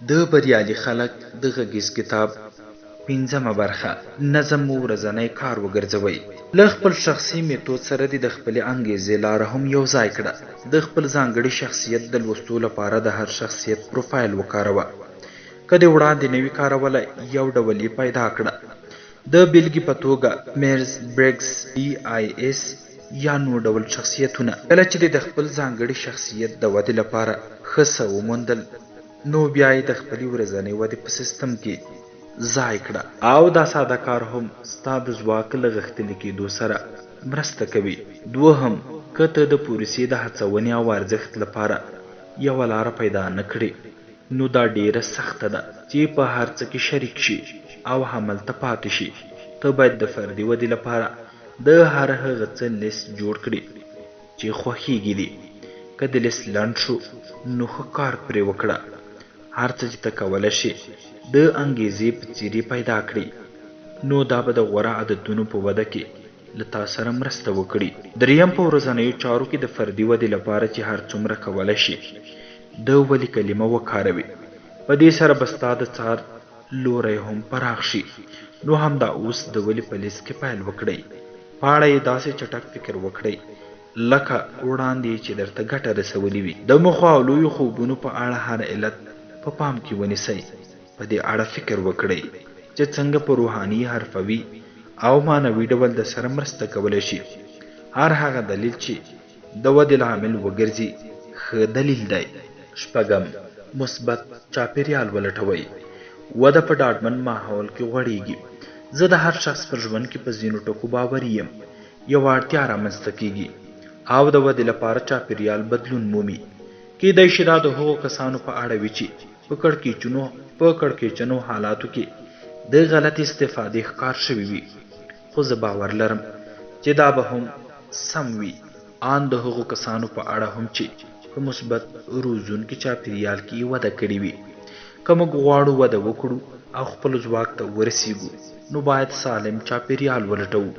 د بریالي خلک د غږیز کتاب پنځمه برخه، نظم مو ورځنی کار وګرځوئ. له خپل شخصي میتود سره دې د خپلې انګېزې لاره هم یو ځای کړه. د خپل ځانګړي شخصیت د لوستو لپاره د هر شخصیت پروفایل وکاروه. که دې وړاندې نه وي کارولی، یو ډول یې پیدا کړه. د بېلګې په توګه، میرز برګز، DIS یا نور ډول شخصیتونه. کله چې دې د خپل ځانګړي شخصیت د ودې لپاره ښه څه وموندل، نو بیا یې د خپلې ورځنۍ ودې په سیستم کې ځای کړه. او دا ساده کار هم ستا د ځواک له غښتلي کېدو سره مرسته کوي. دوهم، که ته د پروسې د هڅونې او ارزښت لپاره یوه لاره پیدا نه کړې، نو دا ډېره سخته ده چې په هر څه کې شریک شې او هملته پاتې شې. ته باید د فردي ودې لپاره د هر هغه څه لیست جوړ کړې چې خوښېږي دې. که د لیست لنډ شو نو ښه کار پرې وکړه. هر څه چې ته کولی شې د انګېزې په څېر یې پیدا کړې، نو دا به د غوره عادتونو په وده کې له تا سره مرسته وکړي. درېیم، په ورځنیو چارو کې د فردي ودې لپاره چې هر څومره کولی شې د ولې کلمه وکاروې. په دې سره به ستا د څار لوری هم پراخ شي. نو همدا اوس د ولې په لیست کې پیل وکړئ. په اړه یې داسې چټک فکر وکړئ لکه وړاندې یې چې درته ګټه رسولې وي. د موخو او لویو خوبونو په اړه هر علت په پام کې ونیسئ. په دې اړه فکر وکړئ چې څنګه په روحاني، حرفوي او معنوي ډول درسره مرسته کولی شي. هر هغه دلیل چې د ودې لامل وګرځي، ښه دلیل دی. شپږم، مثبت چاپېریال ولټوئ. وده په ډاډمن ماحول کې غوړېږي. زه د هر شخص په ژوند کې په ځینو ټکو باوري یم. یوه اړتیا رامنځته کېږي او د ودې لپاره چاپېریال بدلون مومي. کېدای شي دا د هغو کسانو په اړه وي چې په کړکېچونو په کړکېچنو حالاتو کې د غلطې استفادې ښکار شوي وي، خو زه باور لرم چې دا به هم سم وي، آن د هغو کسانو په اړه هم چې په مثبت روزونکي چاپېریال کې یې وده کړې وي. که موږ غواړو وده وکړو او خپل ځواک ته ورسېږو، نو باید سالم چاپېریال ولټوو.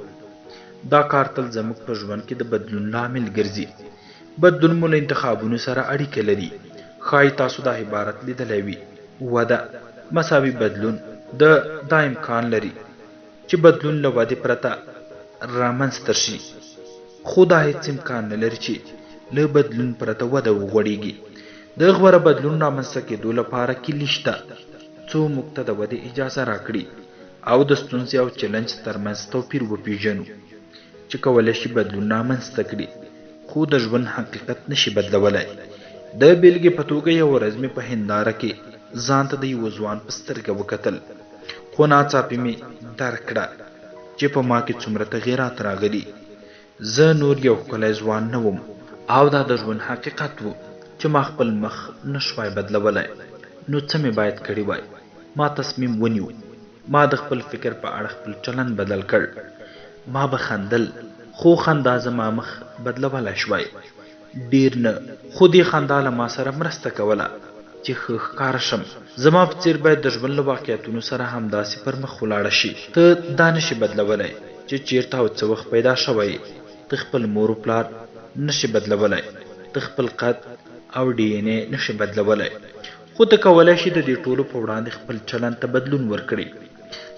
دا کار تل زموږ په ژوند کې د بدلون لامل ګرځي. بدلون مو له انتخابونو سره اړیکه لري. ښايي تاسو دا عبارت لیدلی وي، وده مساوي بدلون. د دا امکان لري چې بدلون له ودې پرته رامنځته شي، خو دا هېڅ امکان نه لري چې له بدلون پرته وده وغوړېږي. د غوره بدلون رامنځته کېدو لپاره کیلي شته، څو موږ ته د ودې اجازه راکړي او د ستونزې او چلنج ترمنځ توپیر وپېژنو. چې کولی شي بدلون رامنځته کړي، خو د ژوند حقیقت نه شي بدلولای. د بېلګې په توګه یوه ورځ مې په هېنداره کې ځان ته د یوه ځوان په سترګه وکتل، خو ناڅاپي مې درک کړه چې په ما کې څومره تغیرات راغلي. زه نور یو ښکلی ځوان نه وم او دا د ژوند حقیقت و چې ما خپل مخ نه شوای بدلولای. نو څه مې باید کړي وای؟ ما تصمیم ونیو. ما د خپل فکر په اړه خپل چلند بدل کړ. ما به خندل، خو خندا زما مخ بدلولای شوای. ډېر نه، خو دې خندا له ما سره مرسته کوله چې ښه ښکاره شم. زما په څېر باید د ژوند له واقعیتونو سره همداسې پر مخ ولاړه شې. ته دا نه شې بدلولای چې چېرته او څه وخت پیدا شوی یې. ته خپل مور و پلار نه شې بدلولای. ته خپل قد او ډي این اې نه شې بدلولای. خو ته کولای شې د دې ټولو په وړاندې خپل چلند ته بدلون ورکړې.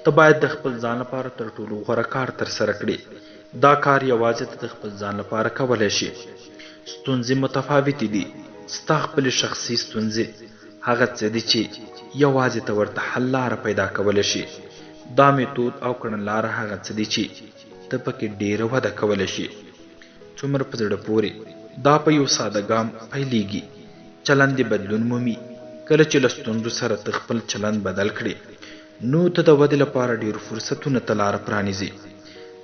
ته باید د خپل ځان لپاره تر ټولو غوره کار ترسره کړې. دا کار یوازې ته د خپل ځان لپاره کولای شې. ستونزې متفاوتې دي. ستا خپلې شخصي ستونزې هغه څه دي چې یوازې ته ورته حل لاره پیدا کولای شې. دا میتود او کړنلاره هغه څه دي چې ته پکې ډېره وده کولای شې. څومره په زړه پورې! دا په یو ساده ګام پیلېږي. چلند دې بدلون مومي. کله چې له ستونزو سره ته خپل چلند بدل کړې، نو ته د ودې لپاره ډېرو فرصتونو ته لاره پرانیزې.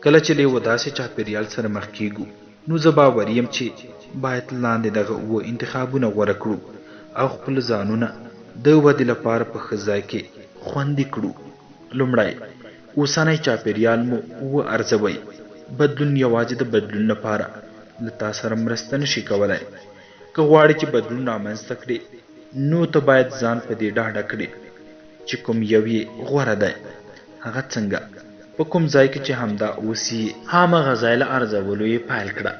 کله چې له یوه داسې چاپېریال سره مخ کېږو، نو زه باوري یم چې باید لاندې دغه اووه انتخابونه غوره کړو او خپل ځانونه د ودې لپاره په ښه ځای کې خوندي کړو. لومړی، اوسنی چاپېریال مو و ارزوئ. بدلون یوازې د بدلون لپاره له تا سره مرسته نه شي کولای. که غواړې چې بدلون رامنځته کړې، نو ته باید ځان په دې ډاډه کړې چې کوم یو یې غوره دی. هغه څنګه؟ په کوم ځای کې چې همدا اوس یې، هماغه ځای له ارزولو یې پیل کړه.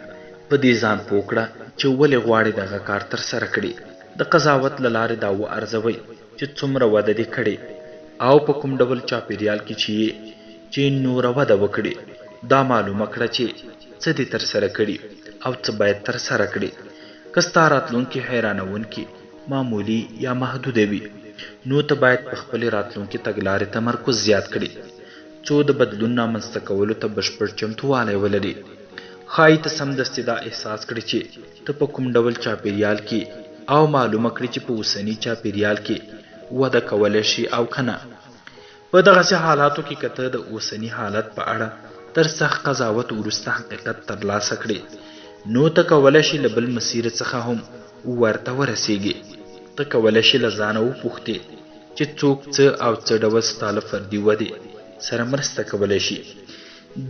په دې ځان پوه کړه چې ولې غواړې دغه کار ترسره کړې. د قضاوت له لارې دا و ارزوئ چې څومره وده دې کړې او په کوم ډول چاپېریال کې چې یې چې نوره وده وکړې. دا معلومه کړه چې څه دې ترسره کړي او څه باید ترسره کړې. که ستا راتلونکې حیرانوونکې، معمولي یا محدوده وي، نو ته باید په خپلې راتلونکې تګلارې تمرکز زیات کړې، څو د بدلون رامنځته کولو ته بشپړ چمتووالی ولرې. ښايي ته سمدستي دا احساس کړې چې ته په کوم ډول چاپېریال کې یې او معلومه کړې چې په اوسني چاپېریال کې وده کولی شې او که نه. په دغسې حالاتو کې که ته د اوسني حالت په اړه تر سخت قضاوت وروسته حقیقت ترلاسه کړې، نو ته کولی شې له بل مسیر څخه هم ورته ورسېږې. ته کولی شې له ځانه وپوښتې چې څوک څه او څه ډول ستا له فردي ودې سره مرسته کولی شي.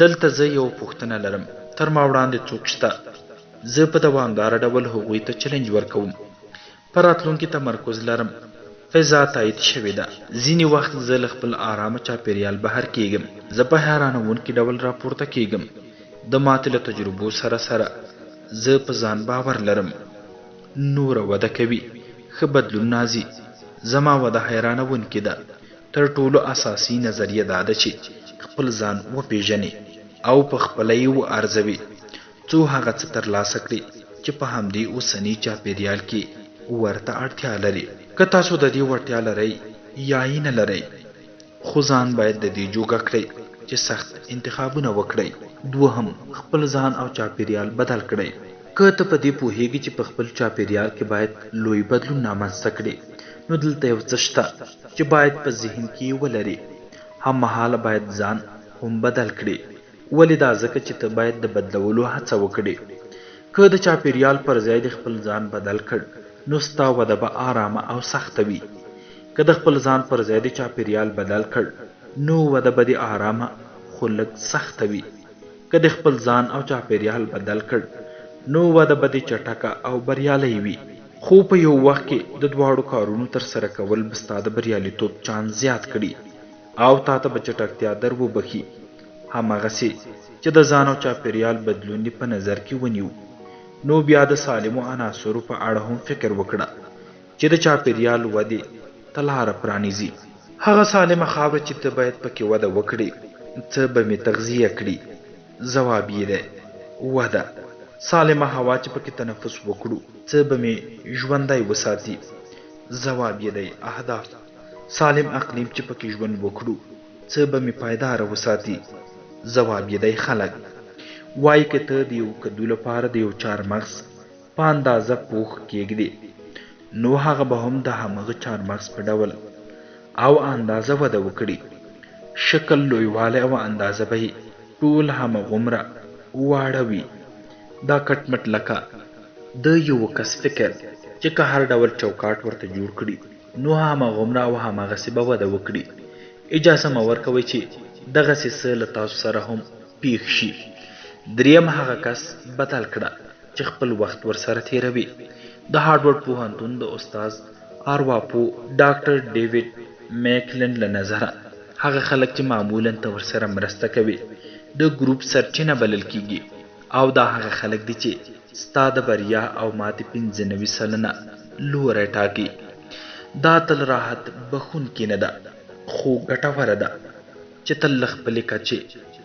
دلته زه یوه پوښتنه لرم، تر ما وړاندې څوک شته؟ زه په دوامداره ډول هغوی ته چلنج ورکوم. په راتلونکي تمرکز لرم. فضا تایید شوې ده. ځینې وخت زه له خپل آرامه چاپېریال بهر کېږم. زه په حیرانوونکي ډول راپورته کېږم. د ماتې له تجربو سره سره زه په ځان باور لرم. نوره وده کوي. ښه بدلون راځي. زما وده حیرانوونکې ده. تر ټولو اساسي نظریه دا ده چې خپل ځان وپېژنې او په خپله یې و ارزوې. څو هغه څه ترلاسه کړي چې په همدې اوسني چاپېریال کې ورته اړتیا لري. که تاسو د دې وړتیا لرئ یا یې نه لرئ، خو ځان باید د دې جوګه کړئ چې سخت انتخابونه وکړئ. دوهم، خپل ځان او چاپېریال بدل کړئ. که ته په دې پوهېږې چې په خپل چاپېریال کې باید لوی بدلون رامنځته کړې، نو دلته یو څه شته چې باید په ذهن کې یې ولرې. هممهاله باید ځان هم بدل کړې. ولې دا ځکه چې ته باید د بدلولو هڅه وکړې. که د چاپېریال پر ځای دې خپل ځان بدل کړ، نو ستا وده به آرامه او سخته وي. که د خپل ځان پر ځای دې چاپېریال بدل کړ، نو وده به دې آرامه خو لږ سخته وي. که دې خپل ځان او چاپېریال بدل کړ، نو وده به دې چټکه او بریالۍ وي. خو په یو وخت کې د دواړو کارونو ترسره کول به ستا د بریالیتوب چانس زیات کړي او تاته به چټکتیا در وبښي. هماغسې چې د ځان او چاپېریال بدلون دې په نظر کې ونیو، نو بیا د سالمو عناصرو په اړه هم فکر وکړه چې د چاپېریال ودې ته لاره پرانیزي. هغه سالمه خاوره چې ته باید پکې وده وکړې، څه به مې تغذیه کړي؟ ځواب یې دی، وده. سالمه هوا چې پکې تنفس وکړو، څه به مې ژوندی وساتي؟ ځواب یې دی، اهداف. سالم اقلیم چې پکې ژوند وکړو، څه به مې پایداره وساتي؟ ځواب یې دی خلک. وایي که ته د یو کدو لپاره د یو چارمغز په اندازه پوښ کېږدې، نو هغه به هم د همغه چارمغز په ډول او اندازه وده وکړي. شکل، لویوالی او اندازه به یې ټول همغومره واړه وي. دا کټ مټ لکه د یوه کس فکر چې که هر ډول چوکاټ ورته جوړ کړي، نو همغومره او هماغسې به وده وکړي. اجازه مه ورکوئ چې دغسې څه له تاسو سره هم پېښ شي. درېیم هغه کس بدل کړه چې خپل وخت ورسره تېروې. د هارډورډ پوهنتون د استاد ارواپوه ډاکټر ډېوېډ مېکلن له نظره هغه خلک چې معمولاً ته ورسره مرسته کوې د ګروپ سرچینه بلل کېږي او دا هغه خلک دي چې ستا د بریا او ماتې 95% لوری ټاکي. دا تل راحت بښونکې نه ده، خو ګټوره ده چې تل له خپلې کچې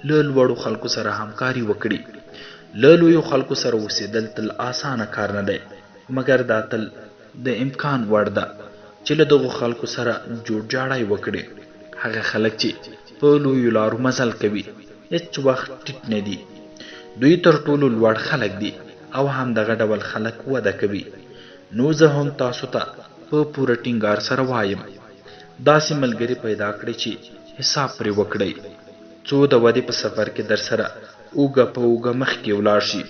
له لوړو خلکو سره همکاري وکړي. له لویو خلکو سره اوسېدل تل اسانه کار نه دی، مګر دا تل د امکان وړ ده چې له دغو خلکو سره جوړجاړی وکړي. هغه خلک چې په لویو لارو مزل کوي، هېڅ وخت ټیټ نه دي. دوی تر ټولو لوړ خلک دي او همدغه ډول خلک وده کوي. نو زه هم تاسو ته په پوره ټینګار سره وایم، داسې ملګري پیدا کړئ چې حساب پرې وکړئ، څو د ودې په سفر کې درسره اوږه په اوږه مخکې ولاړ شي.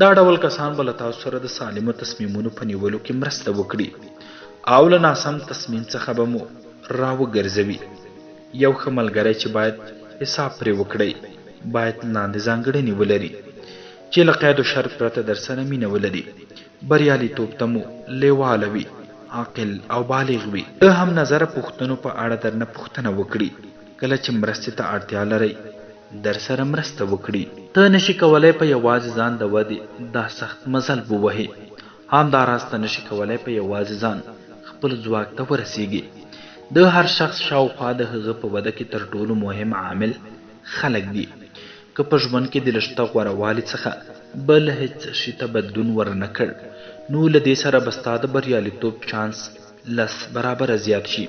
دا ډول کسان به له تاسو سره د سالمو تصمیمونو په نیولو کې مرسته وکړي او له ناسم تصمیم څخه به مو راوګرځوي. یو ښه ملګری چې باید حساب پرې وکړئ، باید لاندې ځانګړنې ولري چې له قید و شرط پرته درسره مینه ولري، بریالیتوب ته مو لېواله وي، عاقل او بالغ وي، د همنظره پوښتنو په اړه درنه پوښتنه وکړي، کله چې مرستې ته اړتیا لرئ درسره مرسته وکړي. ته نشې کولای په یوازې ځان د ودې دا سخت مزل ووهې، همداراز ته نشې کولای په یوازې ځان خپل. خپل ځواک ته ورسېږې. د هر شخص شاوخوا د هغه په وده کې تر ټولو مهم عامل خلک دي. که په ژوند کې دې له شته غوره والي څخه بل هېڅ شي ته بدلون ورنه کړ، نو له دې سره به ستا د بریالیتوب چانس لس برابره زیات شي.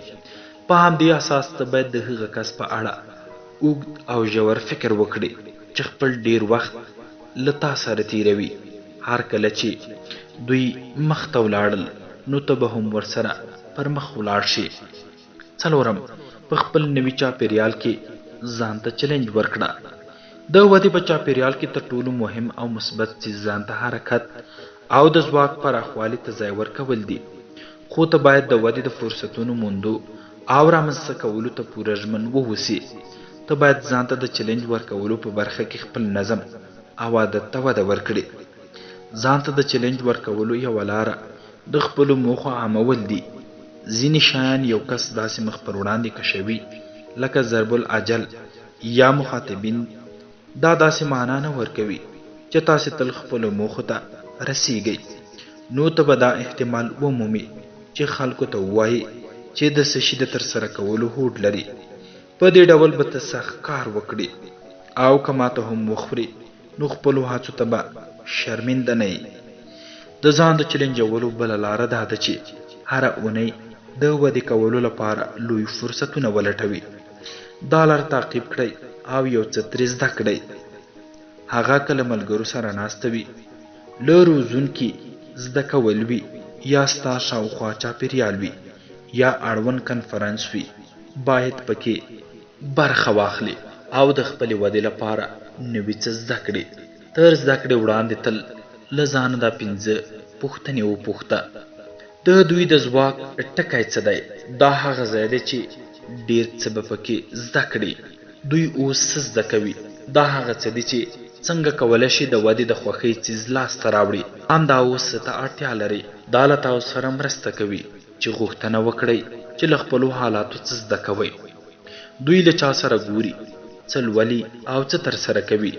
په همدې اساس ته باید د هغه کس په اړه اوږد او ژور فکر وکړې چې خپل ډېر وخت له تا سره تېروي. هر کله چې دوی مخته ولاړل، نو ته به هم ورسره پر مخ ولاړ شې. څلورم، په خپل نوي چاپېریال کې ځان ته چلنج ورکړه. د ودې په چاپېریال کې تر ټولو مهم او مثبت څیز ځان ته حرکت او د ځواک پراخوالي ته ځای ورکول دي. خو ته باید د ودې د فرصتونو موندو او رامنځته کولو ته پوره ژمن واوسې. ته باید ځان ته د چلنج ورکولو په برخه کې خپل نظم او عادت ته وده ورکړې. ځان ته د چلنج ورکولو یوه لاره د خپلو موخو عامول دي. ځینې شیان یو کس داسې مخ پر وړاندې کشوي لکه ضرب الاجل یا مخاطبین، دا داسې معنا نه ورکوي چې تاسې تل خپلو موخو ته رسیږئ. نو ته به دا احتمال ومومې چې خلکو ته ووایې چې د څه شي د ترسره کولو هوډ لرې. په دې ډول به ته سخت کار وکړې او که ماته هم وخورې نو خپلو هڅو ته به شرمنده نه یې. د ځان د چلنجولو بله لاره دا ده چې هره اونۍ د ودې کولو لپاره لوی فرصتونه ولټوي. دا لار تعقیب کړئ او یو څه ترې زده کړئ. هغه که له ملګرو سره ناسته وي، له روزونکي زده کول وي یا ستا شاوخوا چاپېریال وي یا اړوند کنفرانس وي، باید پکې برخه واخلي او د خپلې ودې لپاره نوي څه زده کړي. تر زده کړې وړاندې تل له ځانه دا پنځه پوښتنې وپوښته. د دوی د ځواک ټکی څه دی؟ دا هغه ځای دی چې ډېر څه به پکې زده کړې. دوی اوس څه زده کوي؟ دا هغه څه دي چې څنګه کولی شې د ودې د خوښۍ څیز لاسته راوړې. همدا اوس څه ته اړتیا لرې؟ دا له تاسو سره مرسته کوي چې غوښتنه وکړئ چې له خپلو حالاتو څه زده کوئ. دوی له چا سره ګوري، څه لولي او څه ترسره کوي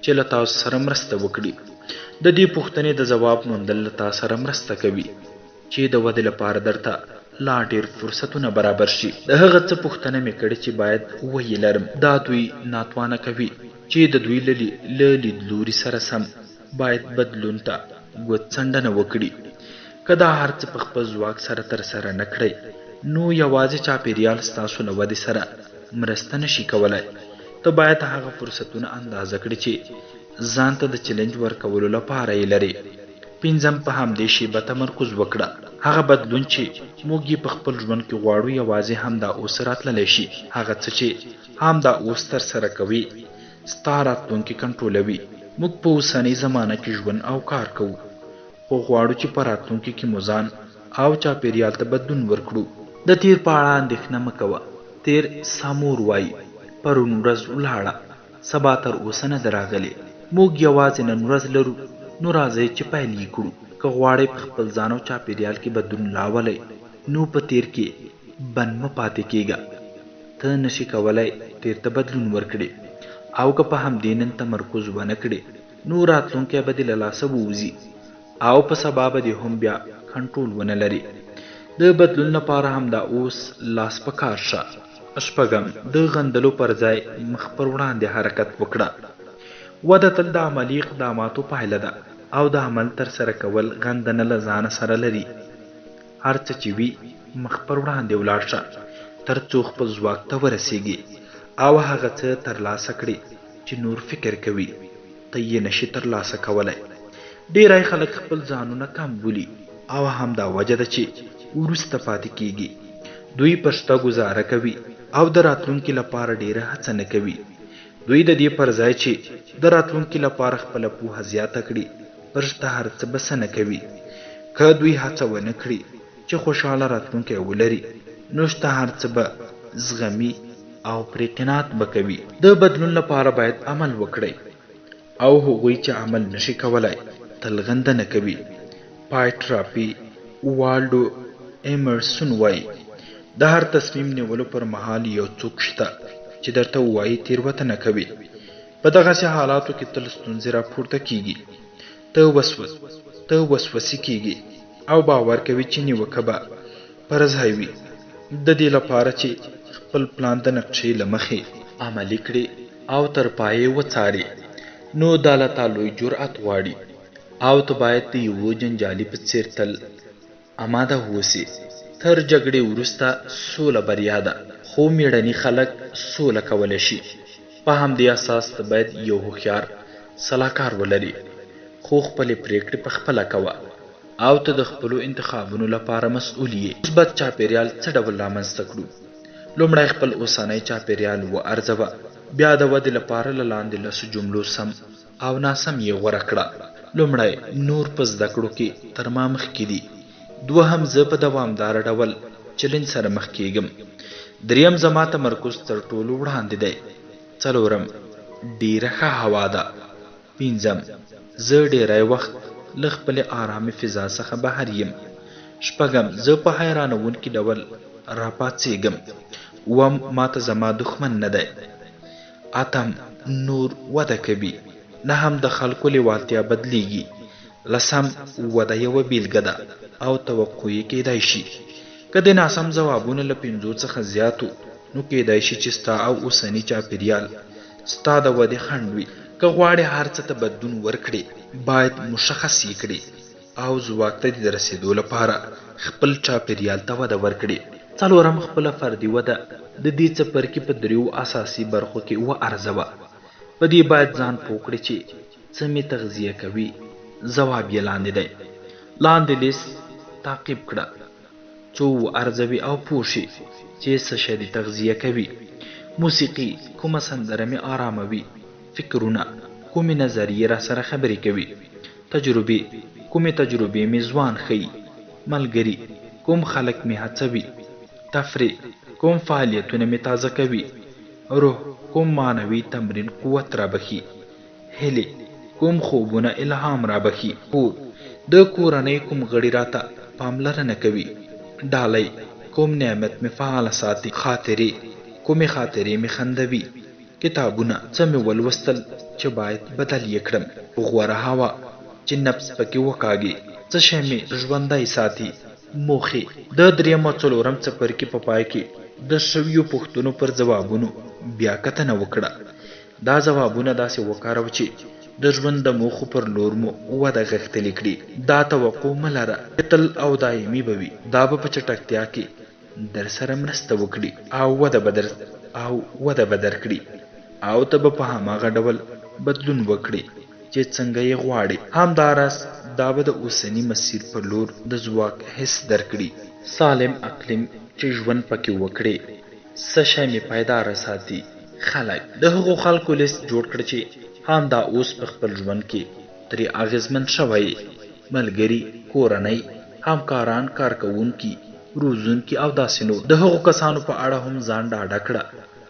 چې له تاسو سره مرسته وکړي. د دې پوښتنې د ځواب موندل له تا سره مرسته کوي چې د ودې لپاره درته لا ډېر فرصتونه برابر شي. د هغه څه پوښتنه مې کړې چې باید ویې لرم. دا دوی ناتوانه کوي چې د دوی له لیدلوري سره سم باید بدلون ته ګوت څنډنه وکړي. که دا هر څه په خپل ځواک سره ترسره نه کړئ، نو یوازې چاپېریال ستاسو له ودې سره مرسته نه شي کولای. ته باید هغه فرصتونه اندازه کړې چې ځان ته د چلنج ورکولو لپاره یې لرې. پنځم، په همدې شېبه تمرکز وکړه. هغه بدلون چې موږ یې په خپل ژوند کې غواړو یوازې همدا اوس راتللی شي. هغه څه چې همدا اوس ترسره کوې، ستا راتلونکې کنټرولوي. موږ په اوسنۍ زمانه کې ژوند او کار کوو، خو غواړو چې په راتلونکي کې مو ځان او چاپېریال ته بدلون ورکړو. د تېر په اړه اندېښنه مه کوه. تېر سامور وايي، پرون ورځ ولاړه، سبا تر اوسه نه ده راغلې. موږ یوازې نن ورځ لرو، نو راځئ چې پیل یې کړو. که غواړئ په خپل ځان او چاپېریال کې بدلون راولئ، نو په تېر کې بند مه پاتې کېږه. ته نه شې کولای تېر ته بدلون ورکړې او که په همدې نن تمرکز ونه کړې نو راتلونکی به دې له لاسه ووځي او په سبا به دې هم بیا کنټرول ونه لرې. د بدلون لپاره همدا اوس لاس په کار شه. شپږم، د غندلو پر ځای مخ پر وړاندې حرکت وکړه. وده تل د عملي اقداماتو پایله ده او د عمل ترسره کول غندنه له ځانه سره لري. هر څه چې وي مخ پر وړاندې ولاړ شه تر څو خپل ځواک ته ورسېږې او هغه څه ترلاسه کړې چې نور فکر کوي ته یې نشې ترلاسه کولی. ډېری خلک خپل ځانونه کم بولي او همدا وجه ده چې وروسته پاتې کېږي. دوی په شته ګوزاره کوي او د راتلونکي لپاره ډېره هڅه نه کوي. دوی د دې پر ځای چې د راتلونکي لپاره خپله پوهه زیاته کړي، پر شته هر څه بسنه کوي. که دوی هڅه ونه کړي چې خوشحاله راتلونکی ولري، نو شته هر څه به زغمي او پرې قناعت به کوي. د بدلون لپاره باید عمل وکړئ او هغوی چې عمل نه شي کولای، تل غندنه کوي. پای ټراپي والډو ایمرسون وايي، د هر تصمیم نیولو پر مهال یو څوک شته چې درته ووايي تېروتنه کوې. په دغسې حالاتو کې تل ستونزې راپورته کېږي. ته وسوسي کېږې او باور کوې چې نیوکه به پر ځای وي. د دې لپاره چې خپل پلان د نقشې له مخې عملي کړې او تر پایه یې وڅارې، نو دا له تا لوی جرئت غواړي او ته باید د یوه جنجالي په څېر تل اماده اوسې. تر جګړې وروسته سوله بریا ده، خو مېړني خلک سوله کولی شي. په همدې اساس ته باید یو هوښیار سلاکار ولرې، خو خپلې پرېکړې په خپله کوه او ته د خپلو انتخابونو لپاره مسؤل یې. مثبت چاپېریال څه ډول رامنځته کړو؟ لومړی خپل اوسنی چاپېریال و ارزوه، بیا د ودې لپاره له لاندې لسو جملو سم او ناسم یې غوره کړه. لومړی، نور په زده کړو کې تر ما مخکې دي. دوهم، زه په دوامداره ډول چلنج سره مخ کېږم. دریم، زما تمرکز تر ټولو وړاندې دی. څلورم، ډېره ښه هوا ده. پنځم، زه ډېری وخت له خپلې آرامې فضا څخه بهر یم. شپږم، زه په حیرانوونکي ډول راپاڅېږم. اووم، ماته زما دښمن نه دی. اتم، نور وده کوي. نهم، د خلکو لېوالتیا بدلېږي. لسم، وده یوه بېلګه ده او توقع یې کېدای شي. که د ناسم ځوابونه له پنځو څخه زیات وو، نو کېدای شي چې ستا او اوسني چاپېریال ستا د ودې خنډ وي. که غواړې هر څه ته بدلون ورکړې، باید مشخص یې کړې او ځواک ته دې د رسېدو لپاره خپل چاپېریال ته وده ورکړې. څلورم، خپله فردي وده د دې څپرکي په دریو اساسي برخو کې و ارزوه. په دې باید ځان پوه کړې چې څه مې تغذیه کوي؟ ځواب یې لاندې دی. لاندې لیست تعقیب کړه څو و ارزوې او پوه شې چې څه شی دې تغذیه کوي. موسیقي، کومه سندره مې آراموي؟ فکرونه، کومې نظریې راسره خبرې کوي؟ تجربې، کومې تجربې مې ځوان ښيي؟ ملګري، کوم خلک مې هڅوي؟ تفریح، کوم فعالیتونه مې تازه کوي؟ روح، کوم معنوي تمرین قوت رابښي؟ هیلې، کوم خوبونه الهام رابښي؟ کور، د کورنۍ کوم غړي راته پاملرنه کوي؟ ډالۍ، کوم نعمت مې فعاله ساتي؟ خاطرې، کومې خاطرې مې خندوي؟ کتابونه، څه مې ولوستل چې باید بدل یې کړم؟ غوره هوا، چې نبض پکې وکاږي؟ څه شی مې ژوندی ساتي؟ موخې، د دریم او څلورم څپرکي په پای کې د شویو پوښتنو پر ځوابونو بیا کتنه وکړه. دا ځوابونه داسې وکاروه چې د ژوند د موخو پر لور مو وده غښتلې کړي. دا توقع مه لره چې تل او دایمي به وي، دا به په چټکتیا کې درسره مرسته وکړي او وده به در او وده به درکړي او ته به په هماغه ډول بدلون وکړې چې څنګه یې غواړې. همداراز دا به د اوسني مسیر په لور د ځواک حس درکړي. سالم اقلیم چې ژوند پکې وکړې، څه شی مې پایداره ساتي؟ خلک. د هغو خلکو لیست جوړ کړه چې همدا اوس په خپل ژوند کې ترې اغېزمن شوی یې، ملګري، کورنۍ، همکاران، کارکوونکي، روزونکي او داسې نور. د هغو کسانو په اړه هم ځان ډاډه کړه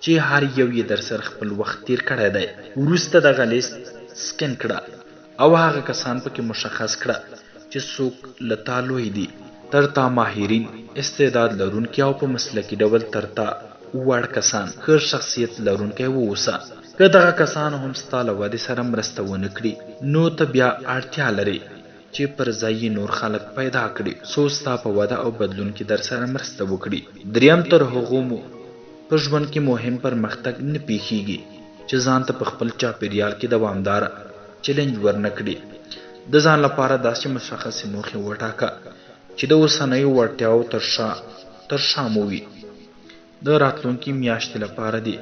چې هر یو یې درسره خپل وخت تېر کړی دی. وروسته دغه لیست سکن کړه او هغه کسان پکې مشخص کړه چې څوک له تا لوی دي، تر تا ماهرین، استعداد لرونکي او په مسلکي ډول تر تا وړ کسان، ښه شخصیت لرونکی واوسه. که دغه کسان هم ستا له ودې سره مرسته ونه کړي، نو ته بیا اړتیا لرې چې پر ځای یې نور خلک پیدا کړې، څو ستا په وده او بدلون کې درسره مرسته وکړي. دریم، تر هغو مو په ژوند کې مهم پرمختګ نه پېښېږي چې ځان ته په خپل چاپېریال کې دوامداره چلنج ورنه کړې. د ځان لپاره داسې مشخصې موخې وټاکه چې د اوسنیو وړتیاوو تر شا تر شا مو وي. د راتلونکې میاشتې لپاره دې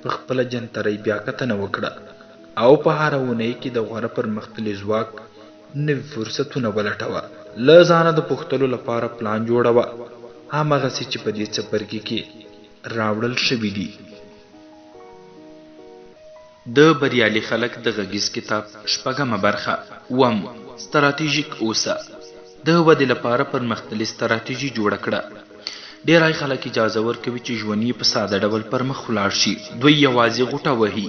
په خپله جنترۍ بیا کتنه وکړه او په هره اونۍ کې د غوره پرمختللي ځواک نوي فرصتونه ولټوه. له ځانه د پوښتلو لپاره پلان جوړوه، هماغسې چې په دې څپرکي کې راوړل شوي دي. د بریالي خلک د غږیز کتاب شپږمه برخه. اووم، ستراتیژیک اوسه. د ودې لپاره پرمختللې ستراتیژي جوړه کړه. ډېری خلک اجازه ورکوي چې ژوند یې په ساده ډول پر مخ ولاړ شي. دوی یوازې غوټه وهي،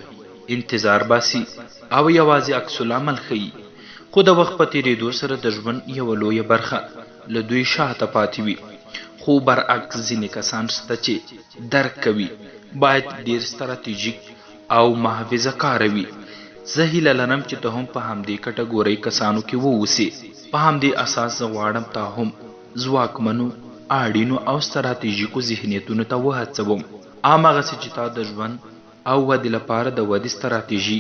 انتظار باسي او یوازې عکس العمل ښيي. خو د وخت په تېرېدو سره د ژوند یوه لویه برخه له دوی شاته پاتې وي. خو برعکس ځینې کسان شته چې درک کوي باید ډېر ستراتیژیک او محافظه کاره وي. زه هیله لرم چې ته هم په همدې کټګورۍ کسانو کې واوسې. په همدې اساس زه غواړم تا هم ځواکمنو، اړینو او ستراتیژیکو ذهنیتونو ته وهڅوم، هماغسې چې تا د ژوند او ودې لپاره د ودې ستراتیژي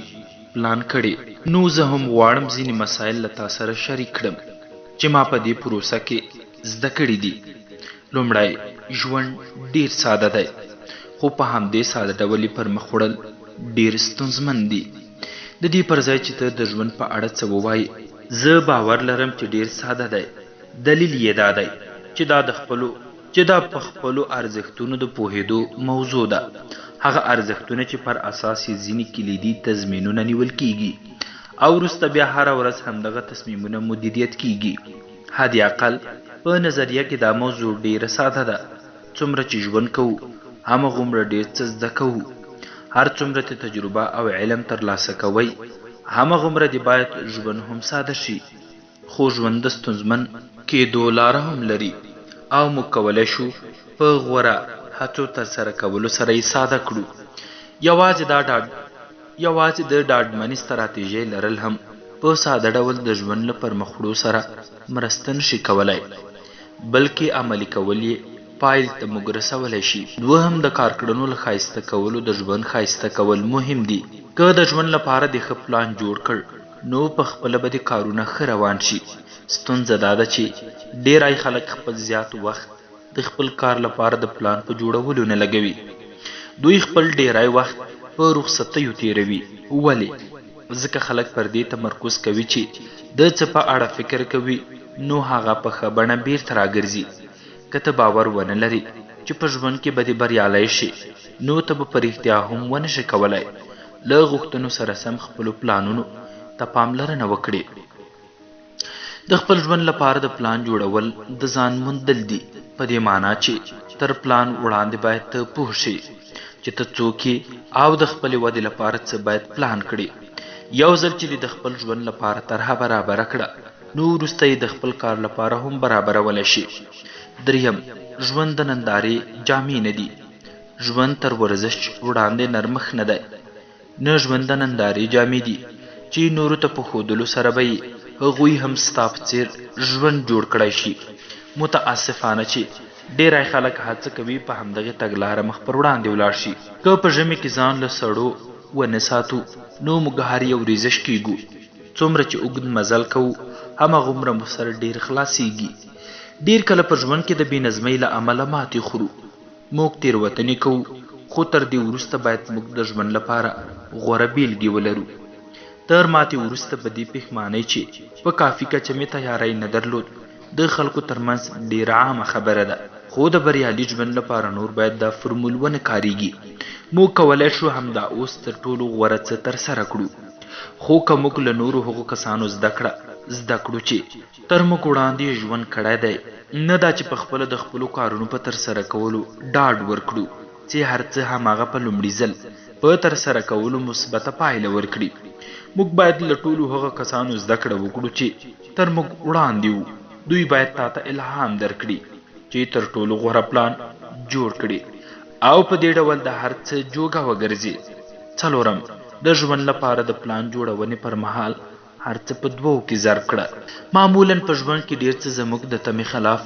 پلان کړې، نو زه هم غواړم ځینې مسایل له تا سره شریک کړم چې ما په دې پروسه کې زده کړي دي. لومړی، ژوند ډېر ساده دی، خو په همدې ساده ډول یې پر مخ وړل ډېر ستونزمن دي. د دې پر ځای چې ته د ژوند په اړه څه ووایې، زه باور لرم چې ډېر ساده دی، دلیل یې دا دی چې دا د خپلو چې دا په خپلو ارزښتونو د پوهېدو موضوع ده، هغه ارزښتونه چې پر اساس یې ځینې کلیدي تضمینونه نیول کېږي او وروسته بیا هره ورځ همدغه تصمیمونه مدیریت کېږي. حد اقل په نظریه کې دا موضوع ډېره ساده ده. څومره چې ژوند کوو، همغومره ډېر څه زده کوو. هر څومره چې تجربه او علم ترلاسه کوئ، همغومره دې باید ژوند هم ساده شي. خو ژوند د ستونزمن کېدو لاره هم لري او موږ کولی شو په غوره هڅو ترسره کولو سره یې ساده کړو. یوازې دا ډاډ یوازې د ډاډمنې ستراتیژۍ لرل هم په ساده ډول د ژوند له پرمخ وړو سره مرسته نه شي کولای، بلکې عملي کول یې پایل ته موږ رسولی شي. دوهم، د کارکړنو له ښایسته کولو د ژوند ښایسته کول مهم دي. که د ژوند لپاره دې ښه پلان جوړ کړ، نو په خپله به دې کارونه ښه روان شي. ستونزه دا ده چې ډېری خلک خپل زیات وخت د خپل کار لپاره د پلان په جوړولو نه لګوي. دوی خپل ډېری وخت په رخصتیو تېروي. ولې؟ ځکه خلک پر دې تمرکز کوي چې د څه په اړه فکر کوي نو هغه په ښه بڼه بېرته راګرځي. که ته باور ونه لرې چې په ژوند کې به دې بریالی شې نو ته به په رښتیا هم ونه شې کولای له غوښتنو سره سم خپلو پلانونو ته پاملرنه وکړې. د خپل ژوند لپاره د پلان جوړول د ځان موندل دي، په دې مانا چې تر پلان وړاندې باید ته پوه شې چې ته څوک یې او د خپلې ودې لپاره څه باید پلان کړې. یو ځل چې دې د خپل ژوند لپاره طرحه برابره کړه نو وروسته یې د خپل کار لپاره هم برابرولی شې. دریم، ژوند د نندارې جامې نه دي. ژوند تر ورزش وړاندې نرمښت نه دی. نه ژوند د نندارې جامې دي چې نورو ته په ښودلو سره به یې هغوی هم ستا په څېر ژوند جوړ کړای شي. متاسفانه چې ډېری خلک هڅه کوي په همدغې تګلاره مخ پر وړاندې ولاړ شي. که په ژمي کې ځان له سړو ونه ساتو نو موږ هر یو ریزش کېږو. څومره چې اوږد مزل کوو هماغومره مو سر ډېر خلاصېږي. ډېر کله په ژوند کې د بې نظمۍ له امله ماتې خورو. موږ تېروتنې کوو، خو تر دې وروسته باید موږ د ژوند لپاره غوره بېلګې ولرو. تر ماتې وروسته په دې پښمانۍ چې په کافي کچه مې تیاری نه درلود، د خلکو تر منځ ډېره عامه خبره ده، خو د بریالي ژوند لپاره نور باید دا فرمول ونه کارېږي. موږ کولای شو همدا اوس تر ټولو غوره څه ترسره کړو، خو که موږ له نورو هغو کسانو زده کړه زده کړو چې تر موږ وړاندې یې ژوند کړی دی، نه دا چې په خپله د خپلو کارونو په ترسره کولو ډاډ ورکړو چې هر څه هماغه په لومړي ځل په ترسره کولو مثبته پایله ورکړي. موږ باید له ټولو هغه کسانو زده کړه وکړو چې تر موږ وړاندې وو. دوی باید تا ته الهام درکړي چې تر ټولو غوره پلان جوړ کړې او په دې ډول د هر څه جوګه وګرځې. څلورم، د ژوند لپاره د پلان جوړونې پر مهال هر څه په دوو کې ضرب کړه. معمولاً په ژوند کې ډېر څه زموږ د تمې خلاف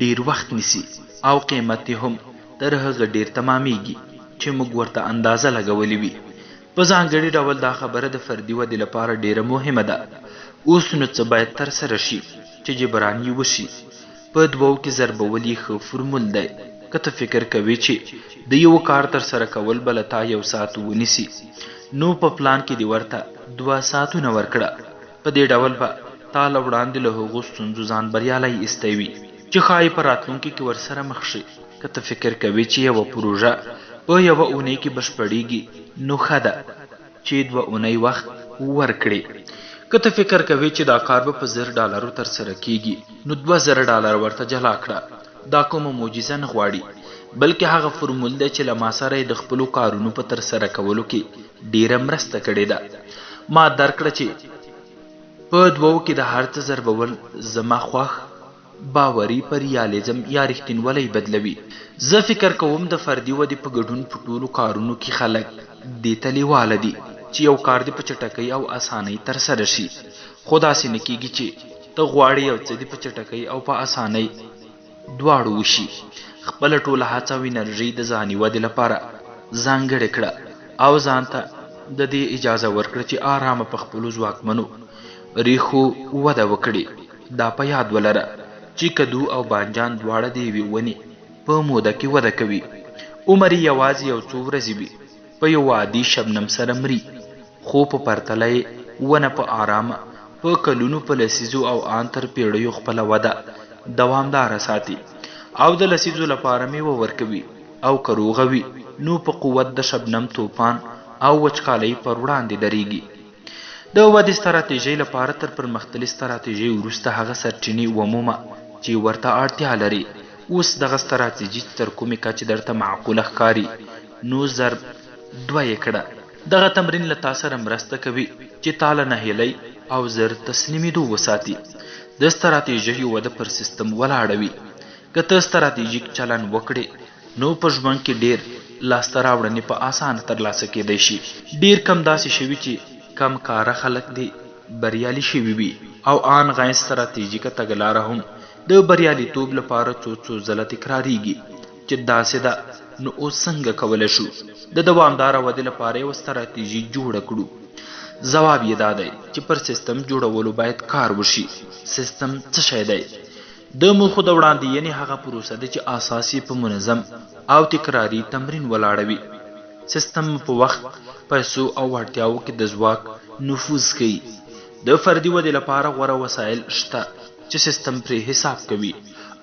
ډېر وخت نیسي او قېمت یې هم تر هغه ډېر تمامېږي چې موږ ورته اندازه لګولې وي. په ځانګړي ډول دا خبره د فردي ودې لپاره ډېره مهمه ده. اوس نو څه باید ترسره شي چې جبران یې وشي؟ په دوو کې ضربول یې ښه فرمول دی. که ته فکر کوې چې د یوه کار ترسره کول به له تا یو ساعت ونیسي، نو په پلان کې دې ورته دوه ساعتونه ورکړه. په دې ډول به تا له وړاندې له هغو ستونزو ځان بریالی ایستی وي چې ښايي په راتلونکي کې ورسره مخ شې. که ته فکر کوې چې یوه پروژه په یوه اونۍ کې بشپړېږي، نو ښه ده چې دوه اونۍ وخت ورکړې. که ته فکر کوې چې دا کار به په 1000 ډالرو ترسره کېږي، نو 2000 ډالر ورته جلا کړه. دا کومه معجزه نه غواړي، بلکې هغه فرمول دی چې له ما سره یې د خپلو کارونو په ترسره کولو کې ډېره مرسته کړې ده. ما درک کړه چې په دوو کې د هر څه ضربول زما خوښ، باوري په ریالیزم یا رښتینولۍ بدلوي. زه فکر کوم د فردي ودې په ګډون په ټولو کارونو کې خلک دې ته لیواله دي چې یو کار دې په چټکۍ او اسانۍ ترسره شي، خو داسې نه کیږي چې ته غواړې یو څه دې په چټکۍ او په اسانۍ دواړو وشي. خپله ټوله هڅه او انرژي د ځاني ودې لپاره ځانګړې کړه او ځان ته د دې اجازه ورکړه چې آرامه په خپلو ځواکمنو ریښو وده وکړي. دا په یاد ولره چې کدو او بانجان دواړه د یوې ونې په موده کې وده کوي. عمر یې یوازې یو څو ورځې وي. په یوه عادي شبنم سره مري، خو په پرتله یې ونه په آرامه په کلونو، په لسیزو او آن تر پېړیو خپله وده دوامداره ساتي او د لسیزو لپاره مېوه ورکوي او که روغه وي نو په قوت د شبنم، توپان او وچکالۍ پر وړاندې درېږي. د ودې ستراتېژۍ لپاره تر پرمختللې ستراتېژۍ وروسته هغه سرچینې ومومه چې ورته اړتیا لرې. اوس دغه ستراتېژي چې تر کومې کچې درته معقوله ښکاري نو ضرب دوه یې کړه. دغه تمرین له تا سره مرسته کوي چې تا له نهیلۍ او زر تسلیمېدو وساتي. د ستراتېژیو وده پر سیستم ولاړه وي. که ته ستراتېژیک چلن وکړې نو په ژوند کې ډېر لاسته راوړنې په اسانه ترلاسه کېدای شي. ډېر کم داسې شوي چې کم کاره خلک دې بریالي شوي وي او آن غیر ستراتېژیکه تګلاره هم د بریالیتوب لپاره څو څو ځله تکرارېږي. چې داسې ده نو اوس څنګه کولی شو د دوامداره ودې لپاره یوه ستراتیژي جوړه کړو؟ ځواب یې دا دی چې پر سیستم جوړولو باید کار وشي. سیستم څه شی دی؟ د موخو د وړاندېینې هغه پروسه ده چې اساس یې په منظم او تکراري تمرین ولاړه وي. سیستم مو په وخت، پیسو او وړتیاوو کې د ځواک نفوذ ښيي. د فردي ودې لپاره غوره وسایل شته چې سیستم پرې حساب کوي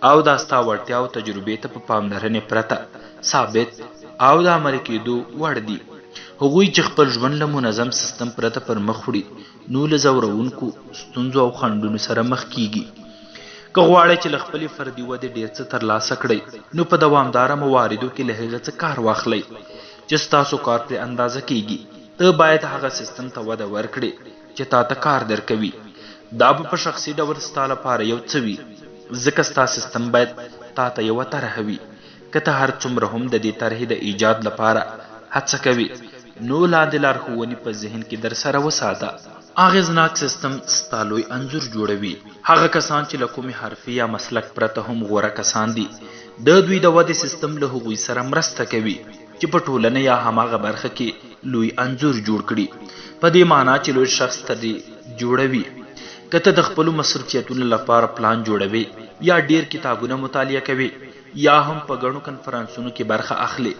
او دا ستا وړتیا او تجربې ته په پاملرنې پرته ثابت او د عملي کېدو وړ دي. هغوی چې خپل ژوند له منظم سیستم پرته پر مخ وړي، نو له ځورونکو ستونزو او خنډونو سره مخ کېږي. که غواړئ چې له خپلې فردي ودې ډېر څه ترلاسه کړئ، نو په دوامداره مواردو کې له هغه څه کار واخلئ چې ستاسو کار پرې اندازه کېږي. ته باید هغه سیستم ته وده ورکړې چې تا ته کار درکوي. دا به په شخصي ډول ستا لپاره یو څه وي، ځکه ستا سیستم باید تا ته یوه طرحه وي. که ته هر څومره هم د دې طرحې د ایجاد لپاره هڅه کوې، نو لاندې لارښوونې په ذهن کې درسره وساته. اغېزناک سیستم ستا لوی انځور جوړوي. هغه کسان چې له کومې حرفې یا مسلک پرته هم غوره کسان دي، د دوی د ودې سیستم له هغوی سره مرسته کوي چې په ټولنه یا هماغه برخه کې لوی انځور جوړ کړي. په دې مانا چې لوی شخص ترې جوړوي. که ته د خپلو مصروفیتونو لپاره پلان جوړوې یا ډېر کتابونه مطالعه کوې یا هم په ګڼو کنفرانسونو کې برخه اخلې،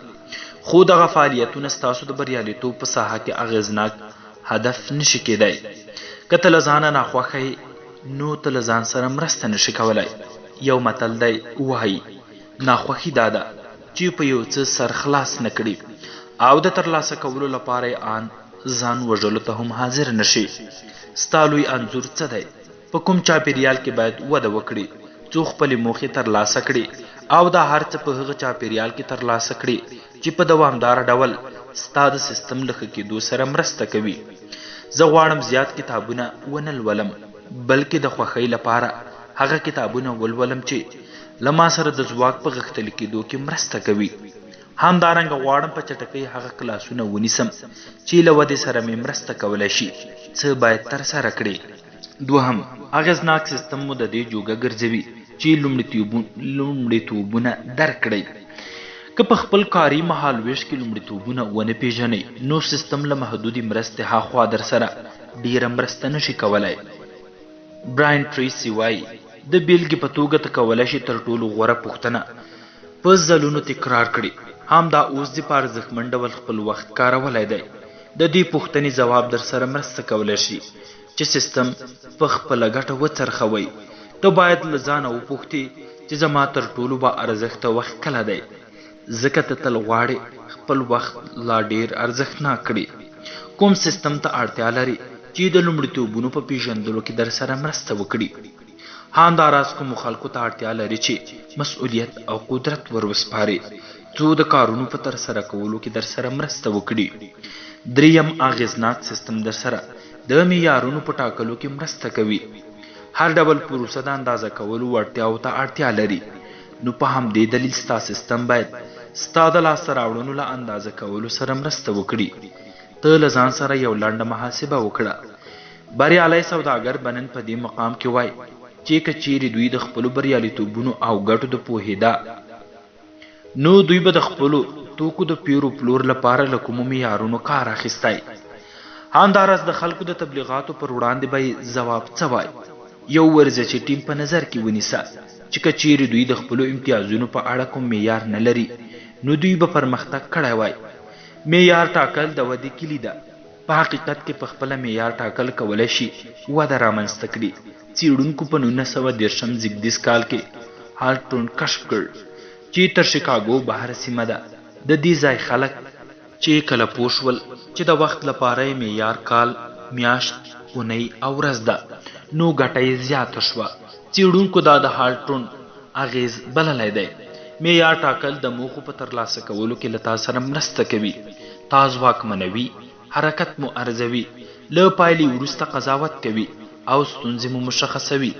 خو دغه فعالیتونه ستاسو د بریالیتوب په ساحه کې اغېزناک هدف نه شي کېدای. که ته له ځانه ناخوښه یې، نو ته له ځان سره مرسته نه شې کولای. یو متل دی وايي، ناخوښي دا ده چې په یو څه سر خلاص نه کړې او د ترلاسه کولو لپاره یې آن ځان وژلو ته هم حاضر نه شې. ستا لوی انځور څه دی؟ په کوم چاپېریال کې باید وده وکړې څو خپلې موخې ترلاسه کړې او دا هر څه په هغه چاپېریال کې ترلاسه کړې چې په دوامداره ډول ستا د سیستم له ښه کېدو سره مرسته کوي. زه غواړم زیات کتابونه ونه لولم، بلکې د خوښۍ لپاره هغه کتابونه ولولم چې له ما سره د ځواک په غښتلي کېدو کې مرسته کوي. همدارنګه غواړم په چټکۍ هغه کلاسونه ونیسم چې له ودې سره مې مرسته کولای شي. څه باید ترسره کړې؟ دوهم، اغېزناک سیستم مو د دې جوګه ګرځوي چې لومړیتوبونه درک کړئ. که په خپل کاري مهالوېش کې لومړیتوبونه ونه پېژنئ، نو سیستم له محدودې مرستې هاخوا درسره ډېره مرسته نه شي کولای. براین ټریسي وايي، د بېلګې په توګه ته کولای شې تر ټولو غوره پوښتنه په ځلونو تکرار کړې، همدا اوس دې په ارزښتمن ډول خپل وخت کارولی دی. د دې پوښتنې ځواب درسره مرسته کولای شي چې سیستم په خپله ګټه وڅرخوئ. ته باید له ځانه وپوښتې چې زما تر ټولو با ارزښته وخت کله دی؟ ځکه ته تل غواړې خپل وخت لا ډېر ارزښتناک کړې. کوم سیستم ته اړتیا لرې چې د لومړیتوبونو په پېژندلو کې درسره مرسته وکړي؟ همداراز کومو خلکو ته اړتیا لرې چې مسؤلیت او قدرت ور وسپارې څو د کارونو په ترسره کولو کې درسره مرسته وکړي؟ درېیم اغېزناک سیستم درسره د معیارونو په ټاکلو کې مرسته کوي. هر ډول پروسه د اندازه کولو وړتیاوو ته اړتیا لري، نو په همدې دلیل ستا سیستم باید ستا د لاسته راوړنو له اندازه کولو سره مرسته وکړي. ته له ځان سره یو لنډه محاسبه وکړه. بریالی سوداګر به نن په دې مقام کې وای. چې که چیرې دوی د خپلو بریالیتوبونو او ګټو د پوهیدا نو دوی به د خپلو توکو د پیر و پلور لپاره له کومو معیارونو کار اخیستی. همداراز د خلکو د تبلیغاتو پر وړاندې به یې ځواب څه وای؟ یو ورزشي ټیم په نظر کې ونیسه چې که چیرې دوی د خپلو امتیازونو په اړه کوم معیار نه لري نو دوی به پرمختګ کړی وای. معیار ټاکل د ودې کلي ده. په حقیقت کې په خپله معیار ټاکل کولای شي وده رامنځته کړي. څېړونکو په 1930 زیږدیز کال کې هالټون کشف کړ چې تر شیکاګو بهر سیمه ده. د دې ځای خلک چې کله پوه شول چې د وخت لپاره یې معیار کال، میاشت، اونۍ او ورځ ده نو ګټه یې زیاته شوه. څېړونکو دا د هالټون اغېز بللی دی. معیار ټاکل د موخو په ترلاسه کولو کې له تا سره مرسته کوي، تا ځواکمنوي، حرکت مو ارزوي، له پایلې وروسته قضاوت کوي او ستونزې مو مشخصوي.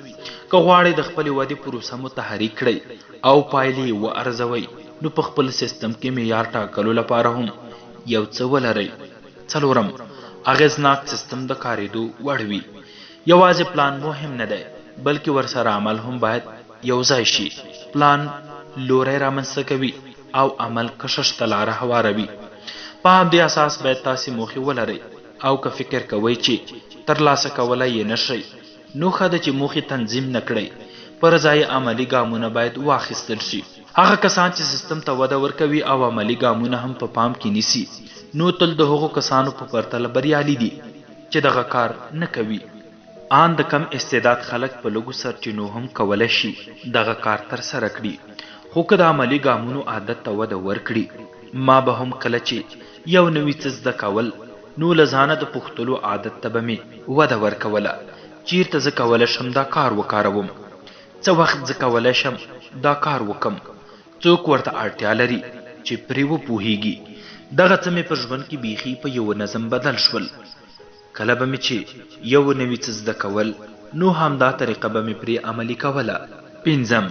که غواړئ د خپلې ودې پروسه مو تحریک کړئ او پایلې یې وارزوئ، نو په خپل سیستم کې معیار ټاکلو لپاره هم یو څه ولرئ. څلورم، اغېزناک سیستم د کارېدو وړ وي. یوازې پلان مهم نه دی، بلکې ورسره عمل هم باید یو ځای شي. پلان لوری رامنځته کوي او عمل کشش ته لاره هواروي. په همدې اساس باید تاسې موخې ولرئ او که فکر کوئ چې ترلاسه کولای یې نه شئ، نو ښه ده چې موخې تنظیم نه کړئ، پر ځای یې عملي ګامونه باید واخیستل شي. هغه کسان چې سیستم ته وده ورکوي او عملي ګامونه هم په پام کې نیسي، نو تل د هغو کسانو په پرتله بریالي دي چې دغه کار نه کوي. آن د کم استعداد خلک په لږو سرچینو هم کولای شي دغه کار ترسره کړي، خو که د عملي ګامونو عادت ته وده ورکړي. ما به هم کله چې یو نوي څه زده کول، نو له ځانه د پوښتلو عادت ته به مې وده ورکوله، چیرته زه کولای شم دا کار وکاروم؟ څه وخت زه کولای شم دا کار وکړم؟ څوک ورته اړتیا لري چې پرې وپوهیږي؟ دغه څه مې په ژوند کې بیخي په یوه نظم بدل شول. کله به مې چې یو نوي څه زده کول نو همدا طریقه به مې پرې عملي کوله. پنځم،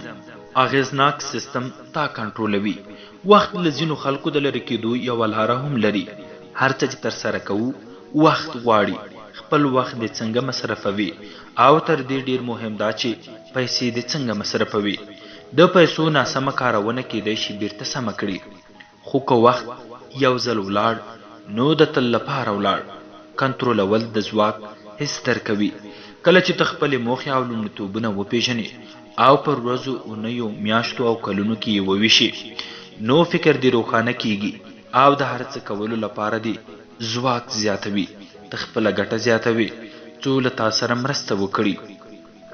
اغېزناک سیستم تا کنټرولوي. وخت له ځینو خلکو د لرې کېدو یوه لاره هم لري. هر څه چې ترسره کوو، وخت غواړي. خپل وخت دې څنګه مصرفوې او تر دې ډېر مهم دا چې پیسې دې څنګه مصرفوې. د پیسو ناسمه کارونه کېدای شي بېرته سمه کړې. خو که وخت یو ځل ولاړ نو د تل لپاره ولاړ. کنترولول د ځواک حس درکوي. کله چې ته خپلې موخې او لومړیتوبونه وپېژنې او پر ورځو، اونیو، میاشتو او کلونو کې یې وویشې نو فکر دې روښانه کېږي او د هر څه کولو لپاره دې ځواک زیاتوي. ته خپله ګټه زیاتوې څو له تا سره مرسته وکړي.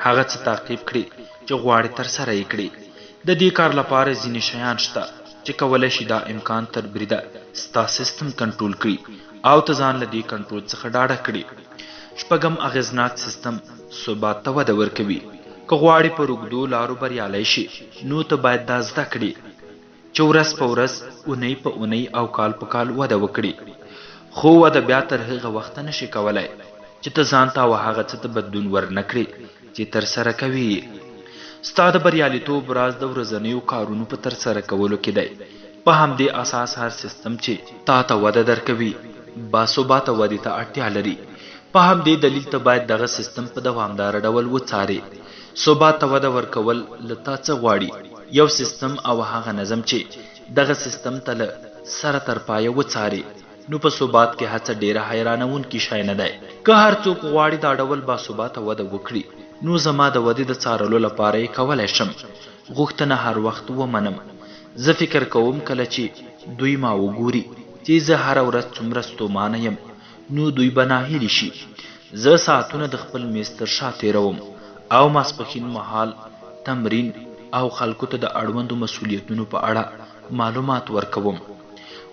هغه څه تعقیب کړې چې غواړې ترسره یې کړې. د دې کار لپاره ځینې شیان شته چې کولای شي دا امکان تر بریده ستا سیستم کنټرول کړي او ته ځان له دې کنټرول څخه ډاډه کړې. شپږم اغېزناک سیستم ثبات ته وده ورکوي. که غواړې پر اوږدو لارو بریالی شې نو ته باید دا زده کړې چې ورځ په ورځ، اونۍ په اونۍ او کال په کال وده وکړي. خو وده بیا تر هغه وخته نه شې کولای چې ته ځان ته او هغه څه ته بدلون ور نه کړې چې ترسره کوې یې. ستا د بریالیتوب راز د ورځنیو کارونو په ترسره کولو کې دی. په همدې اساس هر سیستم چې تا ته وده درکوي، باثباته ودې ته اړتیا لري. په همدې دلیل ته باید دغه سیستم په دوامداره ډول وڅارې. ثبات ته وده ورکول له تا څه غواړي؟ یو سیستم او هغه نظم چې دغه سیستم ته له سره تر پایه وڅارې، نو په ثبات کې هڅه ډېره حیرانوونکي شی نه دی. که هر څوک غواړي دا ډول باثباته وده وکړي، نو زما د ودې د څارلو لپاره یې کولای شم غوښتنه هر وخت ومنم. زه فکر کوم کله چې دوی ما وګوري چې زه هره ورځ څومره ستومانه یم، نو دوی به ناهیلي شي. زه ساعتونه د خپل میز تر شا تېروم او ماسپښین مهال تمرین او خلکو ته د اړوندو مسوولیتونو په اړه معلومات ورکوم.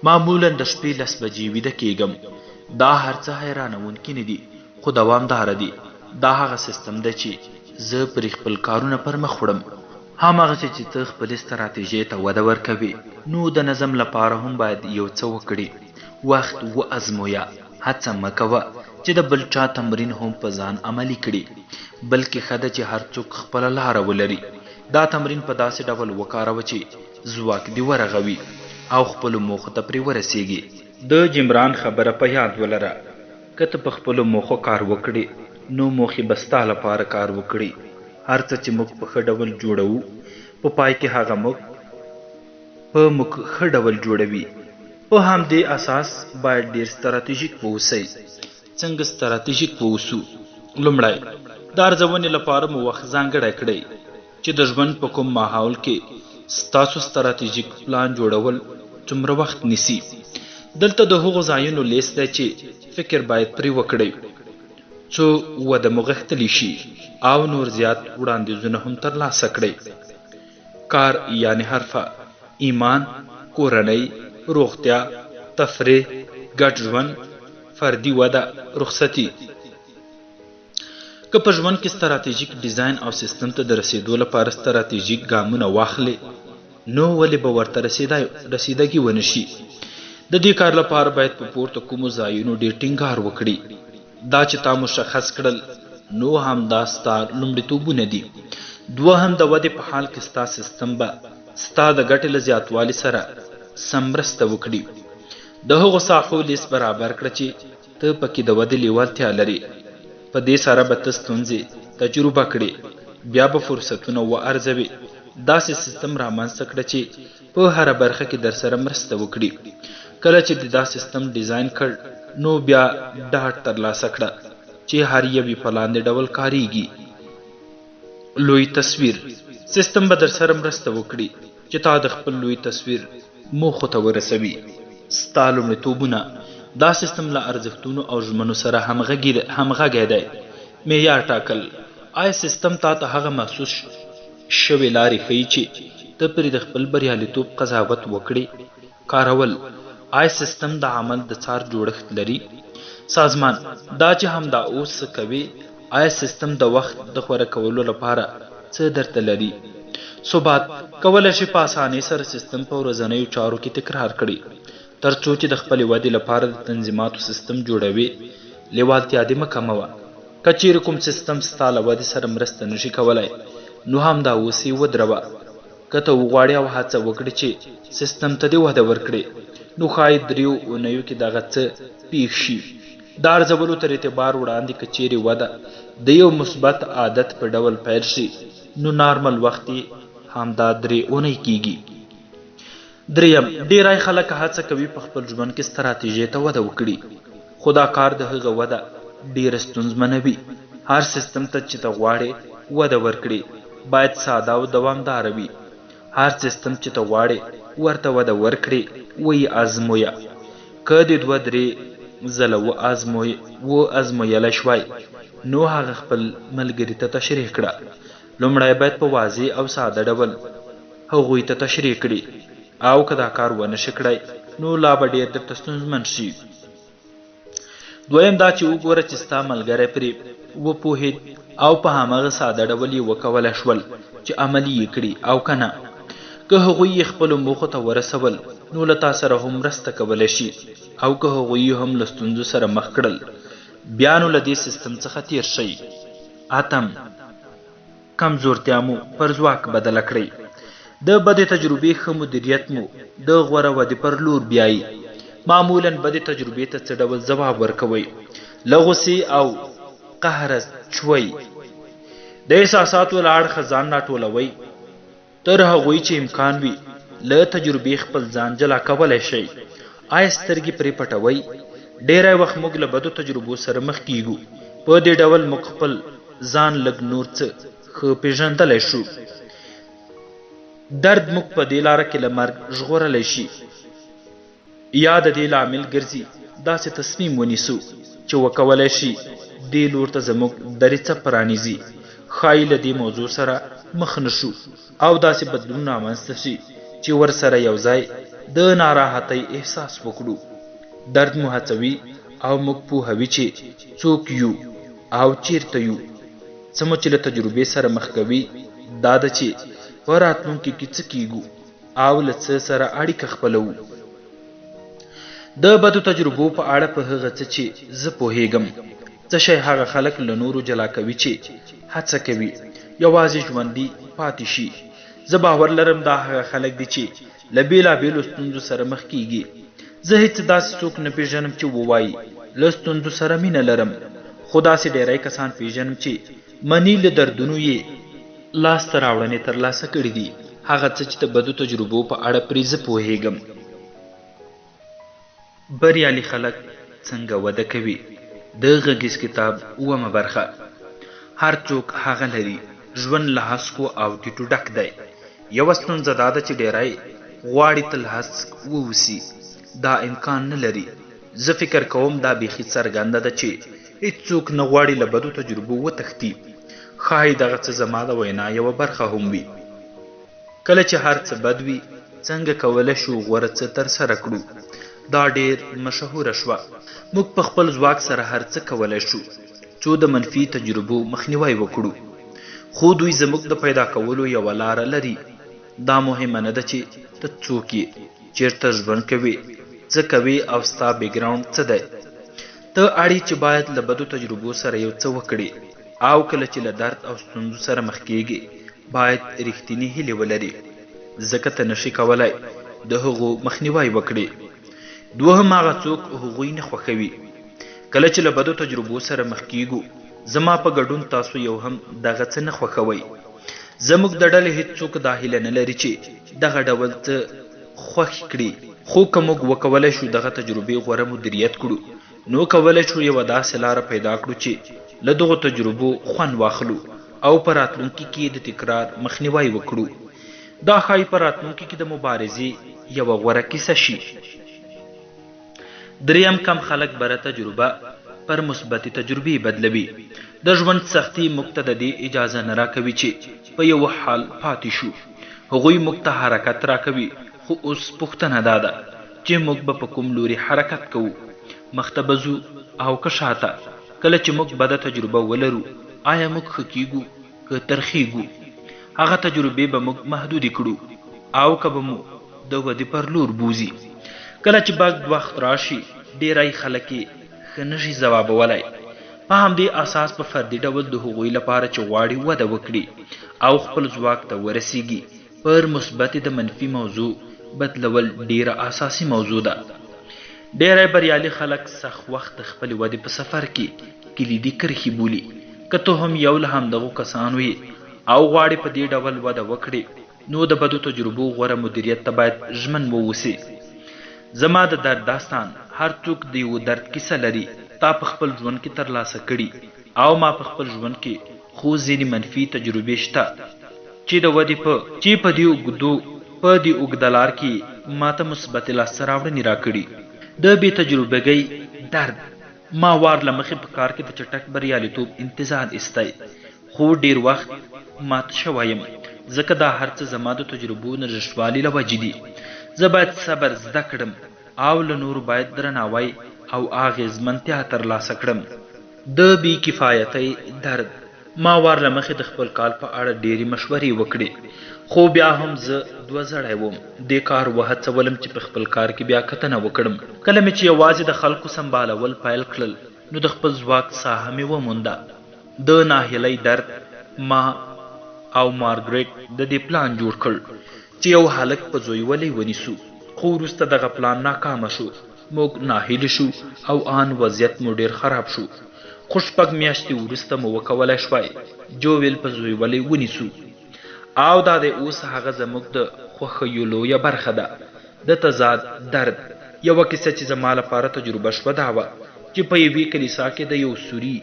معمولاً د شپې لس بجې ویده کېږم. دا هر څه حیرانوونکي نه دي، خو دوامداره دي. دا هغه سیستم دی چې زه پرې خپل کارونه پر مخ وړم. هماغسې چې ته خپلې ستراتیژۍ ته وده ورکوې، نو د نظم لپاره هم باید یو څه وکړې. وخت و ازمویه، هڅه مه کوه چې د بل چا تمرین هم په ځان عملي کړې، بلکې ښه ده چې هر څوک خپله لاره ولري. دا تمرین په داسې ډول وکاروه چې ځواک دې ورغوي او خپلو موخو ته پرې ورسېږې. د جمران خبره په یاد ولره، که ته په خپلو موخو کار وکړې، نو موخې به ستا لپاره کار وکړي. هر څه چې موږ په ښه ډول جوړوو، په پای کې هغه موږ په موږ ښه ډول جوړوي. په همدې اساس باید ډېر ستراتیژیک واوسئ. څنګه ستراتیژیک واوسو؟ لومړی، د ارزونې لپاره مو وخت ځانګړی کړئ چې د ژوند په کوم ماحول کې ستاسو ستراتیژیک پلان جوړول څومره وخت نیسي. دلته د هغو ځایونو لیست دی چې فکر باید پرې وکړئ څو وده مو غښتلې شي او نور زیات وړاندیزونه هم ترلاسه کړئ. کار یعنې حرفه، ایمان، کورنۍ، روغتیا، تفریح، ګډ ژوند، فردي وده، رخصتي. که په ژوند کې ستراتیژیک ډیزاین او سیستم ته د رسیدو لپاره ستراتیژیک ګامونه واخلې نو ولې به ورته رسیدګي ونه شي؟ د دې کار لپاره باید په پورته کومو ځایونو ډیر ټینګار وکړي. دا چې تا مشخص کړل نو همدا ستا لومړیتوبونه دي. دوهم د ودې په حال کې ستا سیستم به ستا د ګټې له زیاتوالي سره سم مرسته وکړي. د هغو ساحو لیست برابر کړه چې ته پکې د ودې لیوالتیا لرې. په دې سره به ته ستونزې تجربه کړې، بیا به فرصتونه و ارزوې. داسې سیستم رامنځته کړه چې په هره برخه کې درسره مرسته وکړي. کله چې دې دا سیستم ډیزاین کړ نو بیا ډاډ ترلاسه کړه چې هر یو یې په لاندې ډول کاریږي. لوی تصویر سیستم به درسره مرسته وکړي چې تا د خپل لوی تصویر موخو ته ورسوي. ستا لومړیتوبونه دا سیستم له ارزښتونو او ژمنو سره همغږی دی. معیار ټاکل آیا سیستم تا ته هغه محسوس شوې لارې ښيي چې ته پرې د خپل بریالیتوب قضاوت وکړې؟ کارول آیا سیستم د عمل د څار جوړښت لري؟ سازمان دا چې همدا اوس څه کوې، آیا سیستم د وخت د غوره کولو لپاره څه درته لري؟ ثبات کولای شې په اسانۍ سره سیستم په ورځنیو چارو کې تکرار کړې. تر څو چې د خپلې ودې لپاره د تنظیماتو سیستم جوړوې، لیوالتیا دې مه کموه. که چیرې کوم سیستم ستا له ودې سره مرسته نشي کولای، نو همدا اوس یې ودروه. که ته وغواړې او هڅه وکړې چې سیستم ته دې وده ورکړې، نو ښايي دریو اونیو کې دغه څه پیښ شي. د ارزولو تر اعتبار وړاندې که چیرې وده د یو مثبت عادت په ډول پیل شي، نو نارمل وخت یې همدا درې اونۍ کیږي. دریم، ډیری خلک هڅه کوي په خپل ژوند کې ستراتیژۍ ته وده وکړي، خو دا کار د هغه وده ډیره ستونزمنوي. هر سیستم ته چې ته غواړې وده ورکړې، باید ساده او دوامداره وي. هر سیستم چې ته غواړې ورته وده ورکړې، ویې ازمویه. که دې دوه درې ځله وازمویلی شوای، نو هغه خپل ملګري ته تشریح کړه. لومړی باید په واضح او ساده ډول هغوی ته تشریح کړي او که دا کار ونه شي کړای نو لا به ډېر درته ستونزمن شي. دویم دا چې وګوره چې ستا ملګری پرې وپوهېد او په همغه ساده ډول یې وکولای شول چې عملي یې کړي او که نه. که هغوی یې خپلو موخو ته ورسول نو له تا سره هم مرسته کولی شي او که هغوی یې هم له ستونزو سره مخ کړل بیا نو له دې سیستم څخه تېر شئ. اتم، کمزورتیا مو پر ځواک بدله کړئ. د بدې تجربې ښه مدیریت مو د غوره ودې پر لور بیایي. معمولاً بدې تجربې ته څه ډول ځواب ورکوئ؟ له غوسې او قهره چوئ؟ د احساساتو له اړخه ځان راټولوئ؟ تر هغوی چې امکان وي له تجربې خپل ځان جلا کولی شئ. آیا سترګې پرې پټوئ؟ ډېری وخت موږ له بدو تجربو سره مخ کېږو. په دې ډول موږ خپل ځان لږ نور څه ښه پېژندلی شو. درد موږ په دې لاره کې له مرګ ژغورلی شي. یا د دې لامل ګرځي داسې تصمیم ونیسو چې وکولای شي دې لور ته زموږ دریڅه پرانیزي. ښايي له دې موضوع سره مخ نه شو او داسې بدلون رامنځته شي چې ورسره یوځای د ناراحتۍ احساس وکړو. درد مو هڅوي او موږ پوهوي چې څوک یو او چیرته یو. څه مو چې له تجربې سره مخ کوي دا ده چې په راتلونکي کې څه کیږو. او له څه سره اړیکه خپلوو. د بدو تجربو په اړه په هغه څه چې زه پوهېږم، څه شی هغه خلک له نورو جلا کوي چې هڅه کوي یوازې ژوندي پاتې شي؟ زه باور لرم دا هغه خلک دي چې له بېلابېلو ستونزو سره مخ کېږي. زه هېڅ داسې څوک نه پېژنم چې ووايي له ستونزو سره مینه لرم، خو داسې ډېری کسان پېژنم چې مني له دردونو یې لاسته راوړنې ترلاسه کړې دي، هغه څه چې د بدو تجربو په اړه پرې زه پوهېږم. بریالي خلک څنګه وده کوي؟ د غږیز کتاب اوومه برخه. هر څوک هغه لري. ژوند له هسکو او ټیټو ډک دی. یوه ستونزه دا ده چې ډیری غواړي تل هسک واوسي. دا امکان نه لري. زه فکر کوم دا بیخي څرګنده ده چې هیڅوک نه غواړي له بدو تجربو وتښتي. ښايي دغه څه زما د وینا یوه برخه هم وي. کله چې هر څه بد وي، څنګه کولی شو غوره څه ترسره کړو؟ دا ډېر مشهوره شوه. موږ په خپل ځواک سره هر څه کولی شو، څو د منفي تجربو مخنیوی وکړو. خو دوی زموږ د پیدا کولو یوه لاره لري. دا مهمه نه ده چې ته څوک یې، چېرته ژوند کوې، څه کوې او ستا بېګراونډ څه دی. ته اړ یې چې باید له بدو تجربو سره یو څه وکړې او کله چې له درد او ستونزو سره مخ کېږې، باید رښتینې هیلې ولرې، ځکه ته نشې کولای د هغو مخنیوی وکړې. دوهم هغه څوک هغوی نه خوښوي. کله چې له بدو تجربو سره مخ کېږو، زما په ګډون تاسو یو هم دغه څه نه خوښوئ. زموږ د ډلې هېڅوک دا هیله نه لري چې دغه ډول څه خوښ کړي، خو که موږ وکولای شو دغه تجربې غوره مدیریت کړو، نو کولای شو یوه داسې لاره پیدا کړو چې له دغو تجربو خوند واخلو او په راتلونکي کې د تکرار مخنیوی وکړو. دا ښايي په راتلونکي کې د مبارزې یوه غوره کیسه شي. دریم، کم خلک بره تجربه پر مثبتې تجربې بدلوي. د ژوند سختي موږ ته د دې اجازه نه راکوي چې په یوه حال پاتې شو. هغوی موږ ته حرکت راکوي، خو اوس پوښتنه دا ده چې موږ به په کوم لوري حرکت کوو؟ مخته به ځو او که شاته؟ کله چې موږ بده تجربه ولرو، آیا موږ ښه کېږو که ترخېږو؟ هغه تجربې به موږ محدودې کړو او که به مو د ودې پر لور بوځي؟ کله چې بد وخت راشي، ډېری خلک یې ښه نه شي ځوابولای. په همدې اساس په فردي ډول د هغوی لپاره چې غواړي وده وکړي او خپل ځواک ته ورسېږي، پر مثبتې د منفي موضوع بدلول ډېره اساسي موضوع ده. ډېری بریالي خلک سخت وخت د خپلې ودې په سفر کې کلیدي کرښې بولي. که ته هم یو له همدغو کسانو یې او غواړې په دې ډول وده وکړې، نو د بدو تجربو غوره مدیریت ته باید ژمن واوسې. زما د درد داستان، هر څوک د یوه درد کیسه لري، تا په خپل ژوند کې ترلاسه کړي او ما په خپل ژوند کې خو ځینې منفي تجربې شته چې د ودې په چې په دې اوږدو په دې اوږده لار کې یې ماته مثبتې لاسته راوړنې راکړي. د بې تجربګۍ درد، ما وار له مخې په کار کې د چټک بریالیتوب انتظار ایستی، خو ډېر وخت مات شوی یم، ځکه دا هر څه زما د تجربو نژشتوالي له وجې دي. زه باید صبر زده کړم او له نورو باید درناوی او اغېزمنتیا ترلاسه کړم. د بې کفایتۍ درد، ما وار له مخې د خپل کال په اړه ډېرې مشورې وکړې، خو بیا هم زه دوزړی وم. دې کار وهڅولم چې په خپل کار کې بیا کتنه وکړم. کله مې چې یوازې د خلکو سمبالول پیل کړل، نو د خپل ځواک ساحه مې ومونده. د ناهیلۍ درد، ما او مارګریټ د دې پلان جوړ کړ چې یو هلک په زویولۍ ونیسو، خو وروسته دغه پلان ناکامه شو. موږ ناهیلي شو او آن وضعیت مو ډېر خراب شو. خو شپږ میاشتې وروسته مو وکولای شوای جویل په زویولۍ ونیسو او دا دی اوس هغه زموږ د خوښیو لویه برخه ده. د تضاد درد، یوه کیسه چې زما لپاره تجربه شوه دا وه چې په یوې کلیسا کې د یو سوري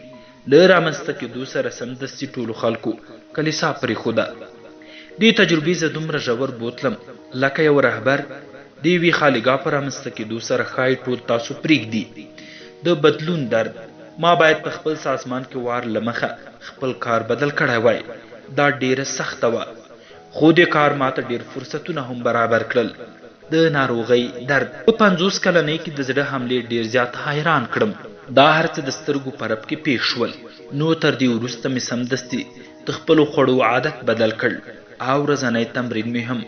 له رامنځته کېدو سره سمدستي ټولو خلکو کلیسا پرېښوده. دې تجربې زه دومره ژور بوتلم لکه یو رهبر د یوې خالیګاه په رامنځته کېدو سره ښايي ټول تاسو پرېږدي. د بدلون درد، ما باید په خپل سازمان کې وار له مخه خپل کار بدل کړی وای. دا ډېره سخته وه. خو دې کار ماته ډېر فرصتونه هم برابر کړل. د ناروغۍ درد، په 50 کلنۍ کې د زړه حملې ډېر زیات حیران کړم. دا هر څه د سترګو په رپ کې پېښ شول. نو تر دې وروسته مې سمدستي د خپلو خوړو عادت بدل کړ او ورځنی تمرین مې هم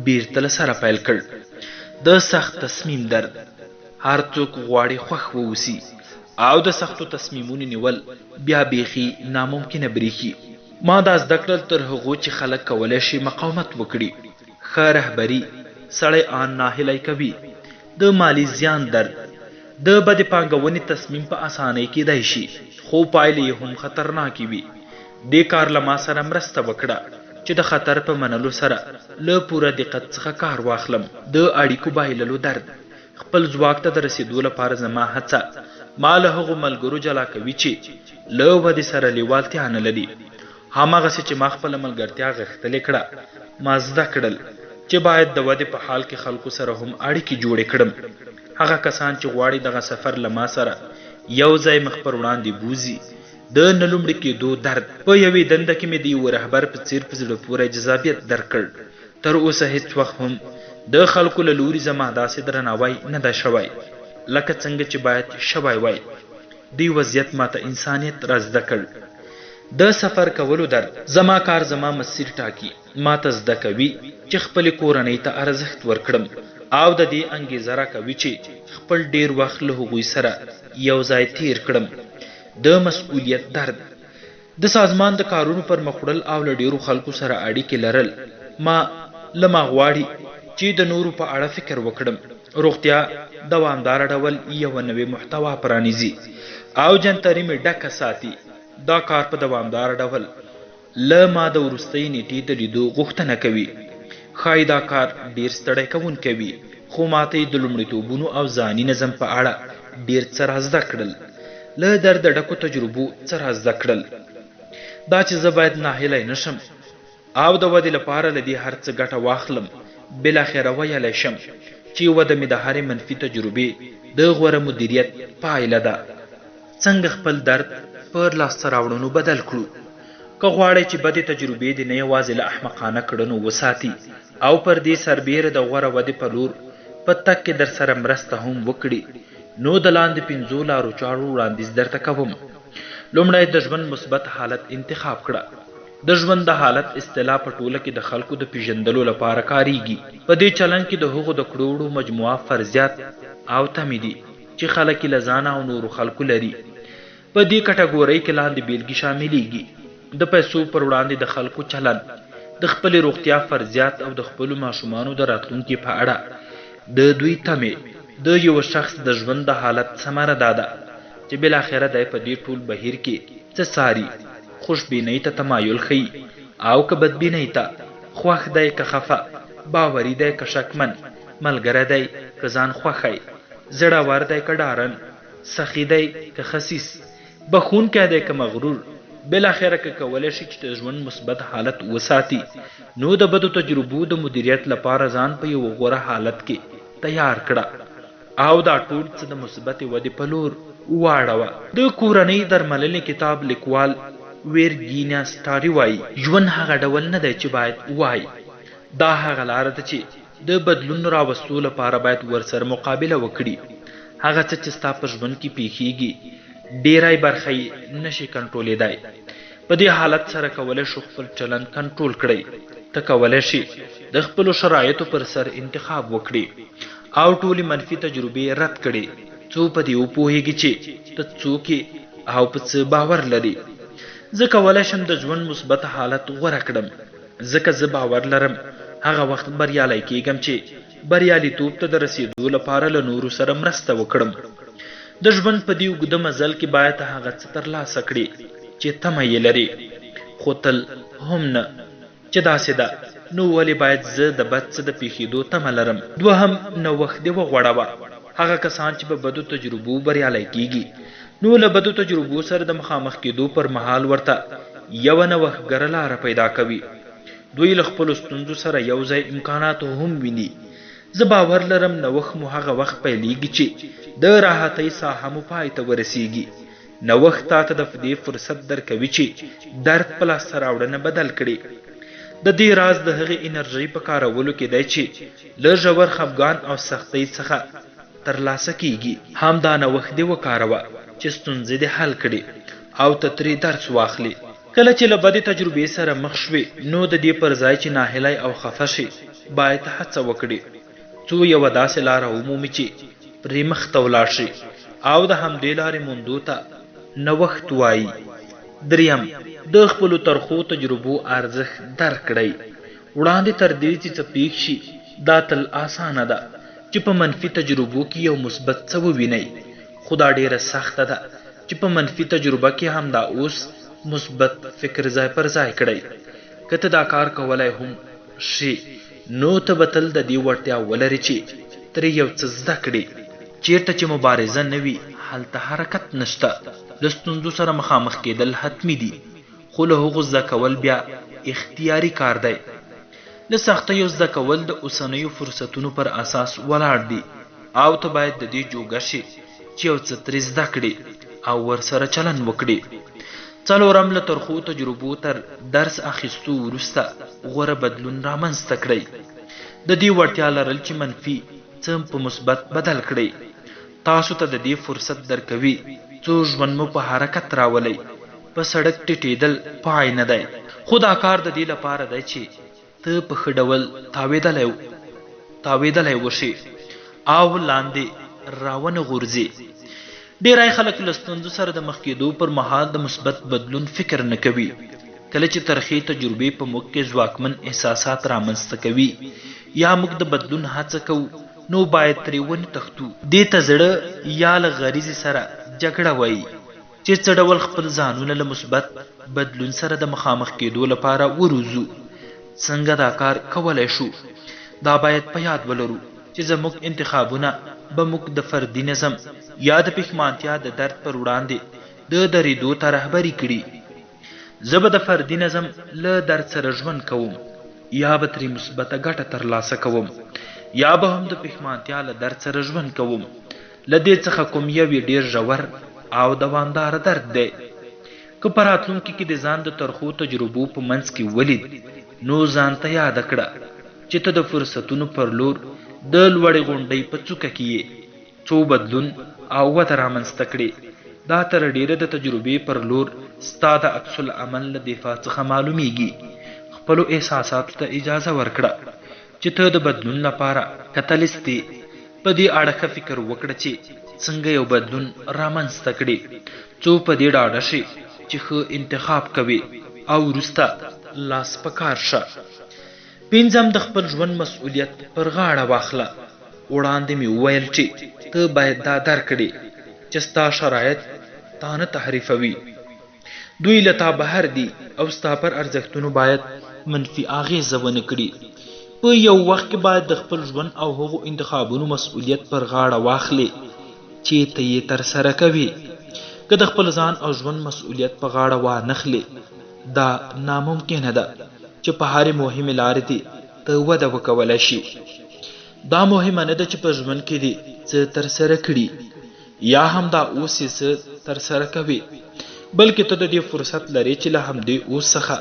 بېرته له سره پیل کړ. د سخت تصمیم درد، هر څوک غواړي خوښ واوسي او د سختو تصمیمونو نیول بیا بېخي ناممکنه برېښي. ما دا زده کړل تر هغو چې خلک کولی شي مقاومت وکړي، ښه رهبري سړی آن ناهیلی کوي. د مالي زیان درد، د بدې پانګونې تصمیم په اسانۍ کېدای شي، خو پایلې یې هم خطرناکې وي. دې کار له ما سره مرسته وکړه. چې د خطر په منلو سره له پوره دقت څخه کار واخلم. د اړیکو بایللو درد، خپل ځواک ته د رسېدو لپاره زما هڅه ما له هغو ملګرو جلا کوي چې له ودې سره لېوالتیا نه لري. هماغسې چې ما خپله ملګرتیا غښتلې کړه، ما زده کړل چې باید د ودې په حال کې خلکو سره هم اړیکې جوړې کړم. هغه کسان چې غواړي دغه سفر له ما سره یو ځای مخ پر وړاندې بوځي، د نه لومړي کېدو درد، په یوې دنده کې مې د یوه رهبر په څېر په زړه پورې جذابیت درک کړ. تر اوسه هېڅ وخت هم د خلکو له لوري زما داسې درناوی نه دی شوی لکه څنګه چې باید شوی وای. دې وضعیت ماته انسانیت را زده کړ. د سفر کولو درد، زما کار زما مسیر ټاکي، ماته زده کوي چې خپلې کورنۍ ته ارزښت ورکړم او د دې انګېزه راکوي چې خپل ډېر وخت له هغوی سره یو ځای تېر کړم. د مسؤلیت درد، د سازمان د کارونو پر مخ وړل او له ډېرو خلکو سره اړیکې لرل ما له ما غواړي چې د نورو په اړه فکر وکړم. روغتیا دوامداره ډول یوه نوې محتوا پرانیزي او جنتري مې ډکه ساتي. دا کار په دوامداره ډول له ما د وروستۍ نېټې د لیدو غوښتنه کوي. ښايي دا کار ډېر ستړی کوونکی وي، خو ماته یې د لومړیتوبونو او ځاني نظم په اړه ډېر څه را زده کړل. له درده ډکو تجربو څه را زده کړل. دا چې زه باید ناهیلی نه شم او د ودې لپاره له دې هر څه ګټه واخلم، بالاخره ویلی شم چې وده مې د هرې منفي تجربې د غوره مدیریت پایله ده. څنګه خپل درد پر لاسته راوړنو بدل کړو؟ که غواړئ چې بدې تجربې دې نه یوازې له احمقانه کړنو وساتي او پر دې سربېره د غوره ودې په لور په تګ کې درسره مرسته هم وکړي، نو د لاندې پنځو لارو چارو وړاندیز درته کوم. لومړی، د ژوند مثبت حالت انتخاب کړه. د ژوند د حالت اصطلاح په ټوله کې د خلکو د پېژندلو لپاره کارېږي. په دې چلند کې د هغو د کړو وړو مجموعه فرضیات او تمې دي چې خلک یې له ځانه او نورو خلکو لري. په دې کټګورۍ کې لاندې بېلګې شاملېږي، د پیسو پر وړاندې د خلکو چلند، د خپلې روغتیا فرضیات او د خپلو ماشومانو د راتلونکي په اړه د دوی تمې. د یوه شخص د ژوند د حالت ثمره دا ده چې بالاخره دی په دې ټول بهیر کې څه څاري، خوشبینۍ ته تمایل ښيي او که بدبینۍ ته، خوښ دی که خفه، باوري دی که شکمن، ملګری دی که ځان خوښی، زړور دی که ډارن، سخي دی که خسیس، بخښونکی دی که مغرور، بالاخره که کولی شي چې د ژوند مثبت حالت وساتي، نو د بدو تجربو د مدیریت لپاره ځان په یوه غوره حالت کې تیار کړه او دا ټول څه د مثبتې ودې په لور واړوه. د کورنۍ درملنې کتاب لیکوال ویرګینیا سټاري وايي، ژوند هغه ډول نه دی چې باید وای، دا هغه لاره ده چې د بدلون راوستو لپاره باید ورسره مقابله وکړي. هغه څه چې ستا په ژوند کې پېښېږي، ډېری برخه یې نه شې کنټرولېدای. په دې حالت سره کولی شو خپل چلند کنټرول کړئ. ته کولی شې د خپلو شرایطو پر سر انتخاب وکړې او ټولې منفي تجربې رد کړې، څو په دې وپوهېږې چې ته څوک یې او په څه باور لرې. زه کولی شم د ژوند مثبت حالت غوره کړم. ځکه زه باور لرم هغه وخت بریالی کېږم چې بریالیتوب ته د رسېدو لپاره له نورو سره مرسته وکړم. د ژوند په دې اوږده مزل کې باید هغه څه ترلاسه کړې چې تمه یې لرې، خو تل هم نه. چې داسې ده، نو ولې باید زه د بد څه د پېښېدو تمه لرم؟ دوهم، نوښت دې وغوړوه. هغه کسان چې په بدو تجربو بریالی کېږي، نو له بدو تجربو سره د مخامخ کېدو پر مهال ورته یوه نوښتګره لاره پیدا کوي. دوی له خپلو ستونزو سره یو ځای امکانات هم ویني. زه باور لرم نوښت مو هغه وخت پیلېږي چې د راحتۍ ساحه مو پای ته ورسېږي. نوښت تاته د دې فرصت درکوي چې درد په لاسته راوړنه بدل کړې. د دې راز د هغې انرژۍ په کارولو کې دی چې له ژور خپګان او سختۍ څخه ترلاسه کېږي. همدا نوښت دې وکاروه چې ستونزې دې حل کړې او ته ترې درس واخلې. کله چې له بدې تجربې سره مخ شوې، نو د دې پر ځای چې ناهیلی او خفه شې، باید هڅه وکړې، څو یوه داسې لاره ومومې چې پرې مخ ته ولاړ شې او د همدې لارې موندو ته نوښت وايي. درېیم، د خپلو ترخو تجربو ارزښت درک کړئ. وړاندې تر دې چې څه پېښ شي، دا تل اسانه ده چې په منفي تجربو کې یو مثبت څه ووینئ، خو دا ډېره سخته ده چې په منفي تجربه کې همدا اوس مثبت فکر ځای پر ځای کړئ. که ته دا کار کولای هم شې، نو ته به تل د دې وړتیا ولرې چې ترې یو څه زده کړې. چېرته چې مبارزه نه وي، هلته حرکت نشته. له ستونزو سره مخامخ کېدل حتمي دي، خو له هغو زده کول بیا اختیاري کار دی. له سختیو زده کول د اوسنیو فرصتونو پر اساس ولاړ دي او ته باید د دې جوګه شې چې یو څه ترې زده کړې او ورسره چلن وکړې. څلورم، له ترخو تجربو تر درس اخیستو وروسته غوره بدلون رامنځته کړئ. د دې وړتیا لرل چې منفي څه په مثبت بدل کړئ، تاسو ته د دې فرصت درکوي څو ژوند مو په حرکت راولئ. په سړک ټیټېدل پای نه دی، خو دا کار د دې لپاره دی چې ته په ښه ډول تاوېدلی تاوېدلی وشې او لاندې راونه غورځې. ډېری خلک له ستونزو سره د مخ کېدو پر مهال د مثبت بدلون فکر نه کوي. کله چې ترخې تجربې په موږ کې ځواکمن احساسات رامنځته کوي یا موږ د بدلون هڅه کوو، نو باید ترې ونه تښتو. دې ته زړه یا له غریزې سره جګړه وايي. چې څه ډول خپل ځانونه له مثبت بدلون سره د مخامخ کېدو لپاره وروزو. څنګه دا کار کولی شو؟ دا باید په یاد ولرو چې زموږ انتخابونه به موږ د فردي نظم یا د پښمانتیا د درد پر وړاندې د درېدو ته رهبري کړي. زه به د فردي نظم له درد سره ژوند کوم، یا به ترې مثبته ګټه ترلاسه کوم، یا به هم د پښمانتیا له درد سره ژوند کوم. له دې څخه کوم یو یې ډېر ژور او دوامداره درد دی؟ که په راتلونکي کې دې ځان د ترخو تجربو په منځ کې ولید، نو ځان ته یاده کړه چې ته د فرصتونو پر لور د لوړې غونډۍ په څوکه کې یې، څو بدلون او وده رامنځته کړې. دا تر ډېره د تجربې پر لور ستا د عکس العمل له دفاع څخه معلومېږي. خپلو احساساتو ته اجازه ورکړه چې ته د بدلون لپاره کتلست یې. په دې اړه ښه فکر وکړه چې څنګه یو بدلون رامنځته کړې، څو په دې ډاډه شې چې ښه انتخاب کوې او وروسته لاس په کار شه. پنځم، د خپل ژوند مسؤلیت پر غاړه واخله. وړاندې مې وویل چې ته باید دا درک کړې چې ستا شرایط تا نه تحریفوي. دوی له تا بهر دي او ستا پر ارزښتونو باید منفي اغېزه ونه کړي. په یو وخت کې باید د خپل ژوند او هغو انتخابونو مسؤلیت پر غاړه واخلې چې ته یې ترسره کوې. که د خپل ځان او ژوند مسؤلیت په غاړه وانخلې، دا ناممکنه ده چې په هرې مهمې لارې دې ته وده وکولای شې. دا مهمه نه ده چې په ژوند کې دې څه ترسره کړي یا هم دا اوس یې څه ترسره کوې، بلکې ته د دې فرصت لرې چې له همدې اوس څخه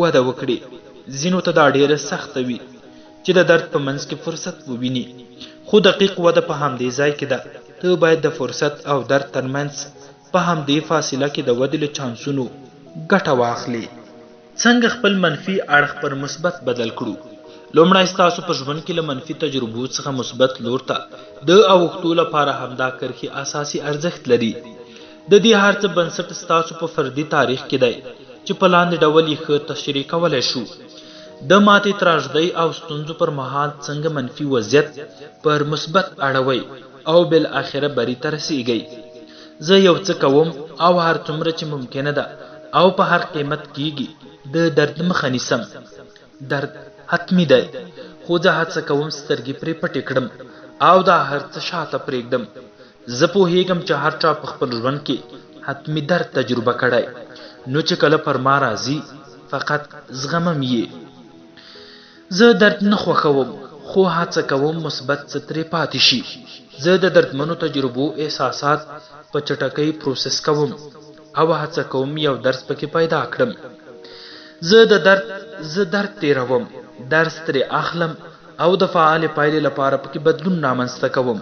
وده وکړې. ځینو ته دا ډېره سخته وي چې د درد په منځ کې فرصت وویني، خو دقیق وده په همدې ځای کې ده. ته باید د فرصت او درد ترمنځ په همدې فاصله کې د ودې له چانسونو ګټه واخلې. څنګه خپل منفي اړخ پر مثبت بدل کړو؟ لومړی ستاسو په ژوند کې له منفي تجربو څخه مثبت لور ته د اوښتو لپاره همدا کرښې اساسي ارزښت لري. د دې هر څه بنسټ ستاسو په فردي تاریخ کې دی چې په لاندې ډول یې ښه تشریح کولی شو. د ماتې، تراژدۍ او ستونزو پر مهال څنګه منفي وضعیت پر مثبت اړوئ او بالاخره بري ته رسیږئ. زه یو څه کوم او هر څومره چې ممکنه ده او په هر قیمت کیږي د درد مخه نیسم. درد حتمي دی، خو زه هڅه کوم سترګې پرې پټې کړم او دا هر څه شاته پرېږدم. زه پوهېږم چې هر چا په خپل ژوند کې حتمي درد تجربه کړی، نو چې کله پر ما راځي، فقط زغمم یې. زه درد نه خوښوم، خو هڅه کوم مثبت څه ترې پاتې شي. زه د دردمنو تجربو احساسات په چټکۍ پروسس کوم او هڅه کوم یو درس پکې پیدا کړم. زه د درد زه درد تېروم، درس ترې اخلم او د فعالې پایلې لپاره پکې بدلون رامنځته کوم.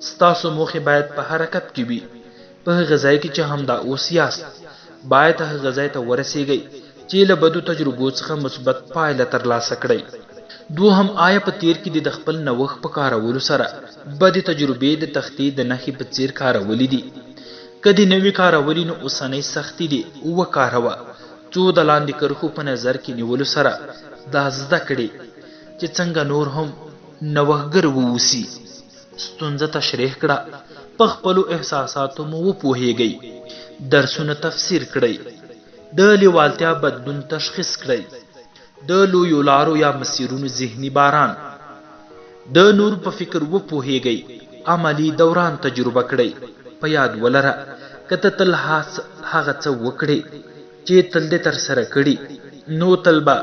ستاسو موخې باید په حرکت کې وي. په هغه ځای کې چې همدا اوس یاست، باید هغه ځای ته ورسېږئ چې له بدو تجربو څخه مثبت پایله ترلاسه کړئ. دوهم، آیا په تېر کې دې د خپل نوښت په کارولو سره بدې تجربې د تختې د نښې په څېر کارولې دي؟ که دې نه وي کارولي نو اوسنۍ سختي دې وکاروه څو د لاندې کرښو په نظر کې نیولو سره دا زده کړې چې څنګه نور هم نوښتګر واوسي. ستونزه تشریح کړه، په خپلو احساساتو مو وپوهېږئ، درسونه تفسیر کړئ، د لېوالتیا بدلون تشخیص کړئ. د لویو لارو یا مسیرونو ذهني باران. د نورو په فکر وپوهیږئ، عملي دوران تجربه کړئ. په یاد ولره، که ته تل هغه څه وکړې چې تل دې ترسره کړي، نو تل به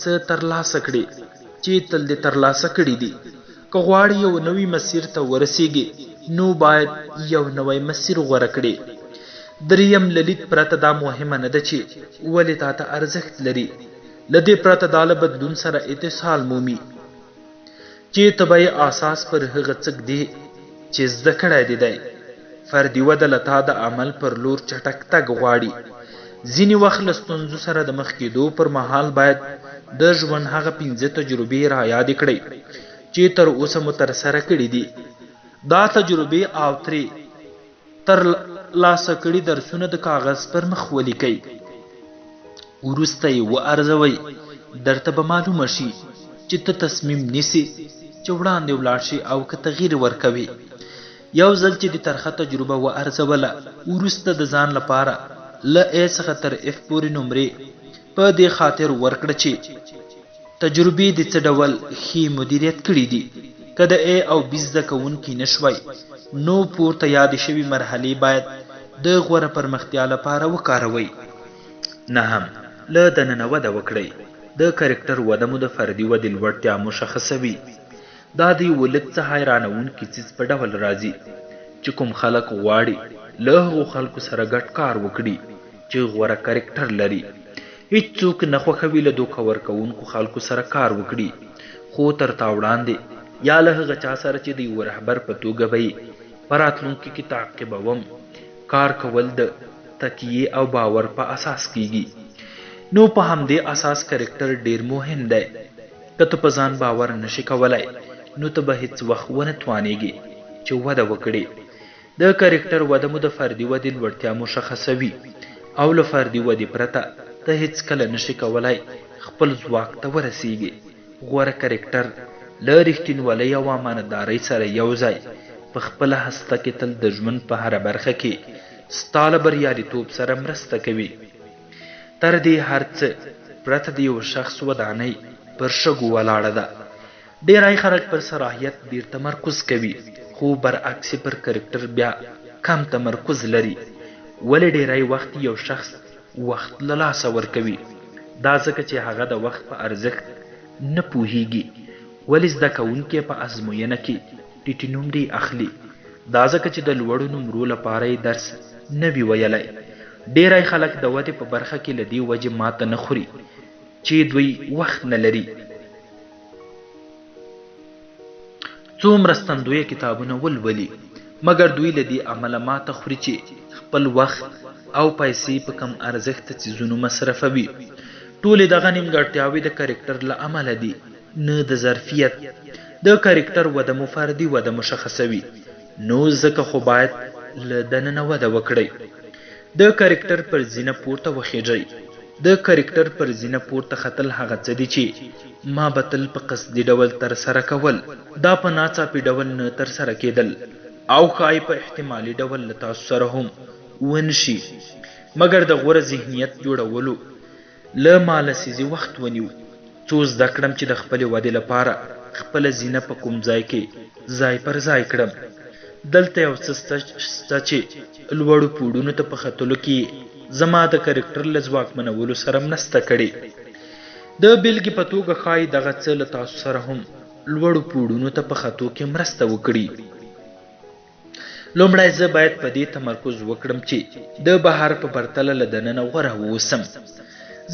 څه ترلاسه کړې چې تل دې ترلاسه کړي دي. که غواړې یو نوي مسیر ته ورسیږې، نو باید یو نوی مسیر غوره کړې. دریم، له لید پرته دا مهمه نه ده چې ولې تاته ارزښت لري. له دې پرته دا له بدلون سره اتصال مومي چې ته به یې اساس پر هغه څه ږدې چې زده کړی دې دی. فردي وده له تا د عمل پر لور چټک تګ غواړي. ځینې وخت له ستونزو سره د مخ کېدو پر مهال باید د ژوند هغه پنځه تجربې را یادې کړئ چې تر اوسه مو ترسره کړې دي. دا تجربې او ترې تر لاسه کړي درسونه د کاغذ پر مخ ولیکئ. وروسته یې و ارزوئ، درته به معلومه شي چې ته تصمیم نیسې چې وړاندې ولاړ شې او که تغیر ورکوې. یو ځل چې دې ترخه تجربه و ارزوله، وروسته د ځان لپاره له A څخه تر F پورې نمرې په دې خاطر ورکړه چې تجربې دې څه ډول ښې مدیریت کړې دي. که د A او B زده کوونکي نه شوای، نو پورته یادې شوې مرحلې باید د غوره پرمختیا لپاره وکاروئ. نهم، له دننه وده وکړئ. د کرکټر وده مو د فردي ودې لوړتیا مشخصوي. دا د یوه لږ څه حیرانوونکي څیز په ډول راځي چې کوم خلک غواړي له هغو خلکو سره ګډ کار وکړي چې غوره کرکټر لري. هیڅوک نه خوښوي له دوکه ورکوونکو خلکو سره کار وکړي، خو تر تا وړاندې یا له هغه چا سره چې د یوه رهبر په توګه به یې په راتلونکي کې تعقیبوم، کار کول د تکیې او باور په اساس کیږي. نو په همدې اساس کرکټر ډیر مهم دی. که ته په ځان باور نه شې کولای، نو ته به هیڅ وخت ونه توانیږې چې وده وکړې. د کرکټر وده مو د فردي ودې لوړتیا مشخصوي او له فردي ودې پرته ته هیڅکله نه شې کولای خپل ځواک ته ورسیږې. غوره کرکټر له رښتینولۍ او امانتدارۍ سره یو ځای په خپله هسته کې تل د ژوند په هره برخه کې ستا له بریالیتوب سره مرسته کوي. تر دې هر څه پرته د یوه شخص ودانۍ پر شګو ولاړه ده. ډېری خلک پر صلاحیت ډېر تمرکز کوي، خو برعکس یې پر کرکټر بیا کم تمرکز لري. ولې ډېری وخت یو شخص وخت له لاسه ورکوي؟ دا ځکه چې هغه د وخت په ارزښت نه پوهېږي. ولې زده کوونکی په ازموینه کې ټیټې نمرې اخلي؟ دا ځکه چې د لوړو نمرو لپاره یې درس نه وي ویلی. ډېری خلک د ودې په برخه کې له دې وجې ماته نه خوري چې دوی وخت نه لري. څو مرستندویه کتابونه ولولي، مګر دوی له دې امله ماته خوري چې خپل وخت او پیسې په کم ارزښته څیزونو مصرفوي. ټولې دغه نیمګړتیاوې د کرکټر له امله دي، نه د ظرفیت. د کرکټر وده مو فردي وده مشخصوي، نو ځکه خو باید له دننه وده وکړئ. د کرکټر پر زینه پورته وخېژئ. د کرکټر پر زینه پورته ختل هغه څه دي چې ما به تل په قصدي ډول ترسره کول. دا په ناڅاپي ډول نه ترسره کېدل او ښايي په احتمالي ډول له تاسو سره هم ونه شي، مګر د غوره ذهنیت جوړولو له ما لسیزې وخت ونیو څو زده کړم چې د خپلې ودې لپاره خپله زینه په کوم ځای کې ځای پر ځای کړم. دلته یو څه شته چې لوړو پوړونو ته په ختلو کې یې زما د کرکټر له ځواکمنولو سره مرسته کړې. د بېلګې په توګه ښايي دغه څه له تاسو سره هم لوړو پوړونو ته په ختو کې مرسته وکړي. لومړی زه باید په دې تمرکز وکړم چې د بهر په پرتله له دننه غوره واوسم.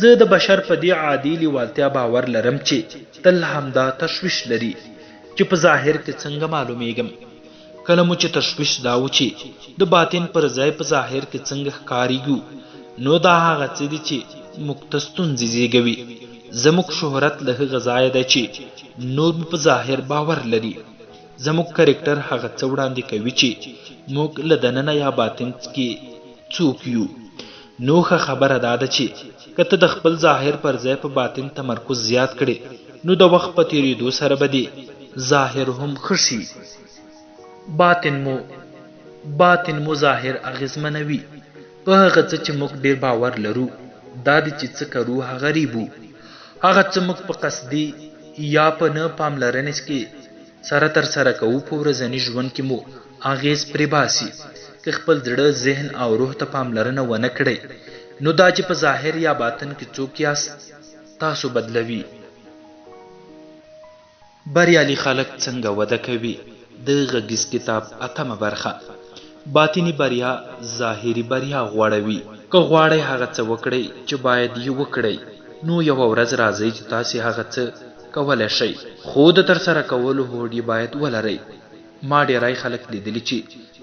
زه د بشر په دې عادي لیوالتیا باور لرم چې تل همدا تشویش لري چې په ظاهر کې څنګه معلومیږم. کله مو چې تشویش دا و چې د باطن پر ځای په ظاهر کې څنګه ښکاریږو، نو دا هغه څه دي چې موږ ته ستونزې زیږوي. زموږ شهرت له هغه ځایه دی چې نور مو په ظاهر باور لري. زموږ کرکټر هغه څه وړاندې کوي چې موږ له دننه یا باطن کې څوک یو. نو ښه خبره دا ده چې که ته د خپل ظاهر پر ځای په باطن تمرکز زیات کړې، نو د وخت په تېرېدو سره به دې ظاهر هم ښه شي. باطن مو باطن مو ظاهر اغېزمنوي. په هغه څه چې موږ ډېر باور لرو، دا دي چې څه کرو هغه رېبو. هغه څه موږ په قصدي یا په نه پاملرنې کې سره ترسره کوو په ورځني ژوند کې مو اغېز پرې باسي. که خپل زړه، ذهن او روح ته پاملرنه ونه کړئ نو دا چې په ظاهر یا باطن کې څوک یاست تاسو بدلوي. بریالي خلک څنګه وده کوي؟ د غږیز کتاب اتمه برخه. باطني بریا ظاهري بریا غوړوي. که غواړئ هغه څه وکړئ چې باید یې وکړئ، نو یوه ورځ راځي چې تاسې هغه څه کولی شئ، خو د ترسره کولو هوډ یې باید ولرئ. ما ډېری خلک لیدلي چې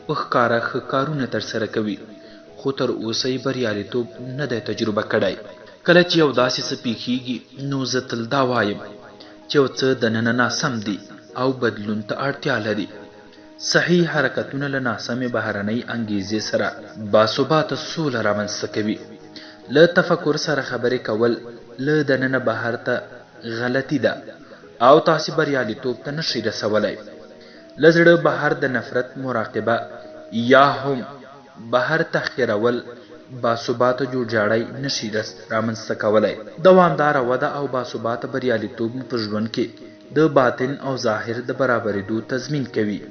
په ښکاره ښه کارونه ترسره کوي، خو تر اوسه یې بریالیتوب نه دی تجربه کړی. کله چې یو داسې څه پېښېږي، نو زه تل دا وایم چې یو څه دننه ناسم دي او بدلون ته اړتیا لري. صحیح حرکتونه له ناسمې بهرنۍ انګېزې سره باثباته سوله رامنځته کوي. له تفکر سره خبرې کول له دننه بهر ته غلطي ده او تاسې بریالیتوب ته نه شي رسولی. له زړه بهر د نفرت مراقبه یا هم بهر تحقیرول باثباته جوړجاړی نه شي رامنځته کولی. دوامداره وده او باثباته بریالیتوب مو په ژوند کې د باطن او ظاهر د برابرېدو تضمین کوي.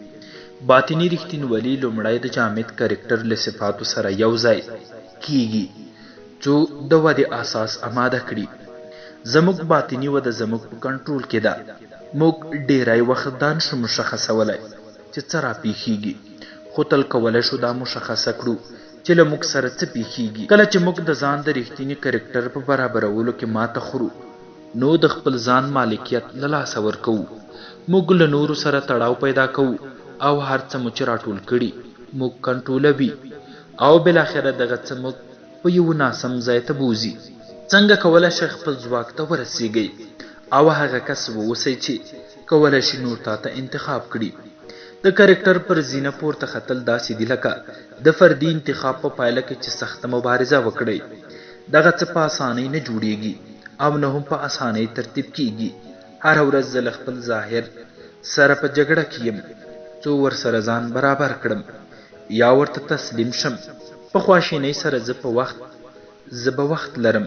باطني رښتینولي لومړی د جامد کرکټر له صفاتو سره یو ځای کېږي څو د ودې اساس اماده کړي. زموږ باطني وده زموږ په کنټرول کې ده. موږ ډېری وخت دا نه شو مشخصولی چې څه راپېښېږي، خو تل کولی شو دا مشخصه کړو چې له موږ سره څه پېښېږي. کله چې موږ د ځان د رښتیني کرکټر په برابرولو کې ماته خورو، نو د خپل ځان مالکیت له لاسه ورکوو. موږ له نورو سره تړاو پیدا کوو او هر څه مو چې راټول کړي، موږ کنټرولوي او بالاخره دغه څه موږ په یوه ناسم ځای ته بوځي. څنګه کولای شئ خپل ځواک ته ورسېږئ او هغه کس واوسئ چې کولای شي نور تا ته انتخاب کړي؟ د کرکټر پر زینه پورته ختل داسې دي لکه د فردي انتخاب په پایله کې چې سخته مبارزه وکړئ. دغه څه په اسانۍ نه جوړېږي او نه هم په اسانۍ ترتیب کېږي. هره ورځ زه له خپل ظاهر سره په جګړه کې یم څو ورسره ځان برابر کړم یا ورته تسلیم شم. په خواشینۍ سره زه په وخت زه به وخت لرم،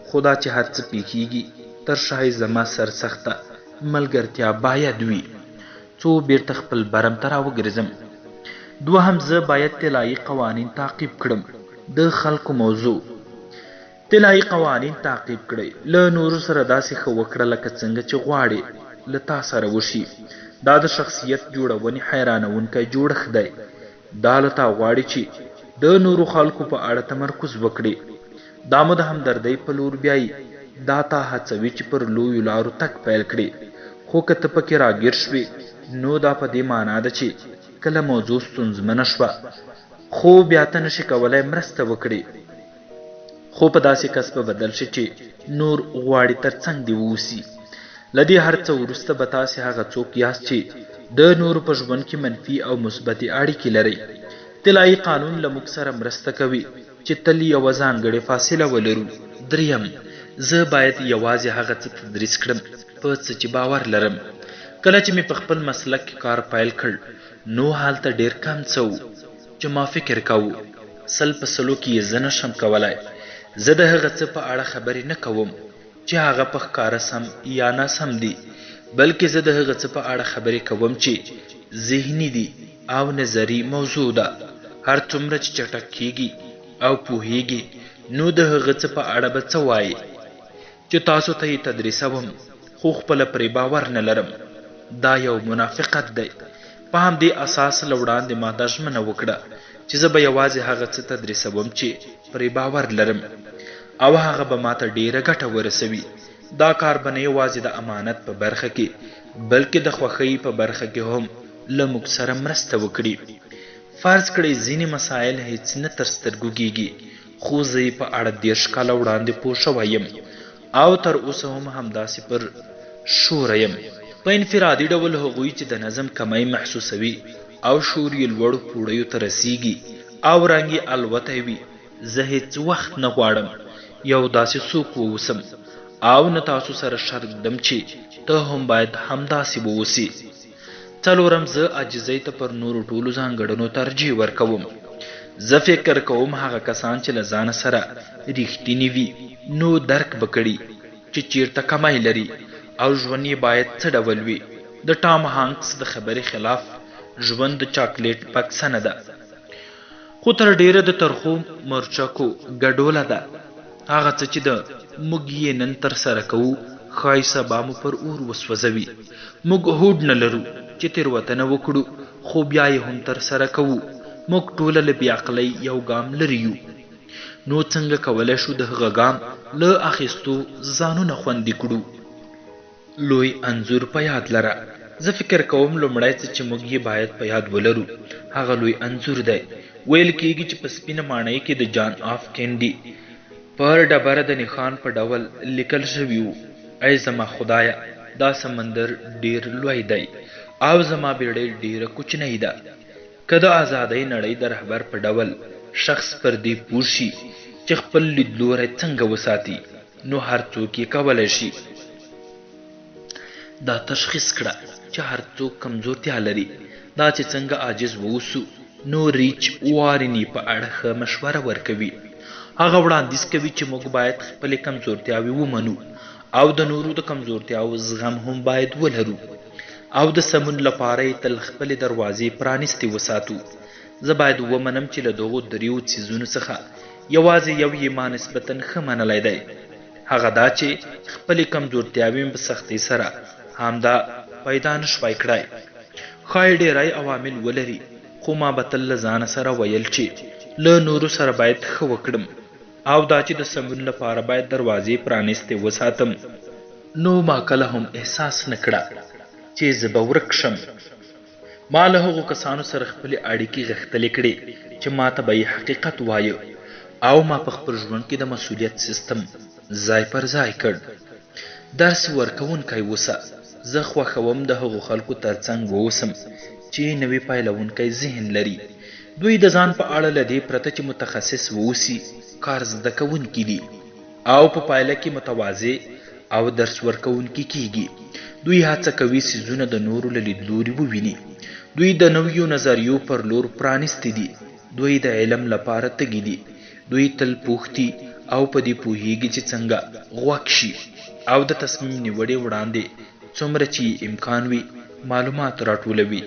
خو دا چې هر څه پېښېږي تر شا یې زما سرسخته ملګرتیا باید وي څو بېرته خپل برم ته راوګرځم. دوهم زه باید طلایي قوانین تعقیب کړم. د خلکو موضوع طلایي قوانین تعقیب کړئ. له نورو سره داسې ښه وکړه لکه څنګه چې غواړې له تا سره وشي. دا د شخصیت جوړونې حیرانوونکی جوړښت دی. دا له تا غواړي چې د نورو خلکو په اړه تمرکز وکړې. دا مو د همدردۍ په لور بیایي. دا تا هڅوي چې پر لویو لارو تګ پیل کړې. خو که ته پکې راګیر شوې، نو دا په دې مانا ده چې کله موضوع ستونزمنه شوه، خو بیا ته نشې کولای مرسته وکړې. خو په داسې کس به بدل شې چې نور غواړي تر څنګ دې واوسي. له دې هر څه وروسته به تاسې هغه څوک یاست چې د نورو په ژوند کې منفي او مثبتې اړیکې لرئ. طلایي قانون له موږ سره مرسته کوي چې تل یوه ځانګړې فاصله ولرو. دریم، زه باید یوازې هغه څه تدریس کړم په څه چې باور لرم. کله چې مې په خپل مسلک کې کار پیل کړ نو هلته ډېر کم څه وو چې ما فکر کاوه 100 په سلو کې یې زه نه شم کولای. زه د هغه څه په اړه خبرې نه کوم چې هغه په ښکاره سم یا ناسم دي، بلکې زه د هغه څه په اړه خبرې کوم چې ذهني دي او نظري موضوع ده. هر څومره چې چټک کېږي او پوهېږې، نو د هغه څه په اړه به څه وایې چې تاسو ته یې تدریسوم، خو خپله پرې باور نه لرم. دا یو منافقت دی. په همدې اساس له وړاندې ما دا ژمنه وکړه چې زه به یوازې هغه څه تدریسوم چې پرې باور لرم او هغه به ماته ډېره ګټه ورسوي. دا کار به نه یوازې د امانت په برخه کې، بلکې د خوښۍ په برخه کې هم له موږ سره مرسته وکړي. فرض کړئ ځینې مسایل هېڅ نه تر سترګو کېږي، خو زه یې په اړه 30 کاله وړاندې پوه شوی یم او تر اوسه هم همداسې پر شوره یم. په انفرادي ډول هغوی چې د نظم کمی محسوسوي او شور یې لوړو پوړیو ته رسېږي او رنګ یې الوتی وي، زه هېڅ وخت نه غواړم یو داسې څوک واوسم او نه تاسو سره شرط ږدم چې ته هم باید همداسې واوسې. څلورم، زه عاجزۍ ته پر نورو ټولو ځانګړنو ترجیح ورکوم. زه فکر کوم هغه کسان چې له ځانه سره رښتیني وي، نو درک به کړي چې چیرته کمی لري او ژوند یې باید څه ډول وي. د ټام هانکس د خبرې خلاف ژوند د چاکلیټ بکسه نه ده، خو تر ډېره د ترخو مرچکو ګډوله ده. هغه څه چې د موږ یې نن ترسره کوو، ښايي سبا مو پر اور وسوځوي. موږ هوډ نه لرو چې تېروتنه وکړو، خو بیا یې هم ترسره کوو. موږ ټوله له بې عقلۍ یو ګام لرې یو. نو څنګه کولی شو د هغه ګام له اخیستو ځانونه خوندي کړو؟ لوی انځور په یاد لره. زه فکر کوم لومړی څه چې موږ یې باید په یاد ولرو هغه لوی انځور دی. ویل کیږي چې په سپینه ماڼۍ کې د جان آف کینډي پر ډبره د نښان په ډول لیکل شوي وو، ای زما خدایه، دا سمندر ډیر لوی دی او زما بیړۍ ډیره کوچنۍ ده. که د ازادۍ نړۍ د رهبر په ډول شخص پر دې پوه شي چې خپل لیدلوری څنګه وساتي، نو هر څوک یې کولی شي. دا تشخیص کړه چې هر څوک کمزورتیا لري. دا چې څنګه عاجز واوسو، نو ریچ وارن یې په اړه ښه مشوره ورکوي. هغه وړاندیز کوي چې موږ باید خپلې کمزورتیاوې ومنو او د نورو د کمزورتیاوو زغم هم باید ولرو او د سمون لپاره یې تل خپلې دروازې پرانیستې وساتو. زه باید ومنم چې له دغو دریو څیزونو څخه یوازې یو یې ما نسبتاً ښه منلی دی، هغه دا چې خپلې کمزورتیاوې مې په سختۍ سره همدا پیدا نه شوای کړای. ښايي ډېری عوامل ولري، خو ما به تل له ځانه سره ویل چې له نورو سره باید ښه وکړم او دا چې د سمون لپاره باید دروازې پرانیستې وساتم. نو ما کله هم احساس نه کړه چې زه به ورک شم. ما له هغو کسانو سره خپلې اړیکې غښتلې کړې چې ما ته به یې حقیقت وایه او ما په خپل ژوند کې د مسوولیت سیستم ځای پر ځای کړ. درس ورکوونکی اوسه. زه خوښوم د هغو خلکو ترڅنګ واوسم چې نوی پیلوونکی ذهن لري. دوی د ځان په اړه له دې پرته چې متخصص واوسي، کار زده کوونکي دي. او په پایله کې متواضع او درس ورکوونکي کیږي. دوی هڅه کوي څیزونه د نورو له لیدلوري وویني. دوی د نویو نظریو پر لور پرانیستي دي. دوی د علم لپاره تږي دي. دوی تل پوښتي او په دې پوهیږي چې څنګه غوږ شي او د تصمیم نیوړې وړاندې څومره چې یې امکان وي معلومات راټولوي.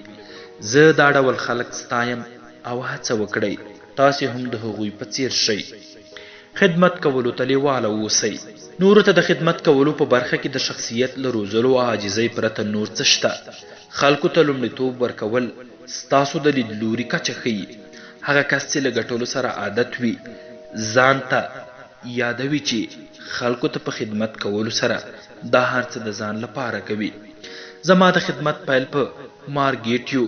زه دا ډول خلک ستایم او هڅه وکړئ تاسې هم د هغوی په څیر شئ. خدمت کولو ته لېواله اوسئ. نورو ته د خدمت کولو په برخه کې د شخصیت له روزلو او عاجزۍ پرته نور څه شته؟ خلکو ته لومړیتوب ورکول ستاسو د لیدلوري کچه ښيي. هغه کس چې له ګټلو سره عادت وي، ځان ته یادوي چې خلکو ته په خدمت کولو سره دا هر څه د ځان لپاره کوي. زما د خدمت پیل په مارګیټیو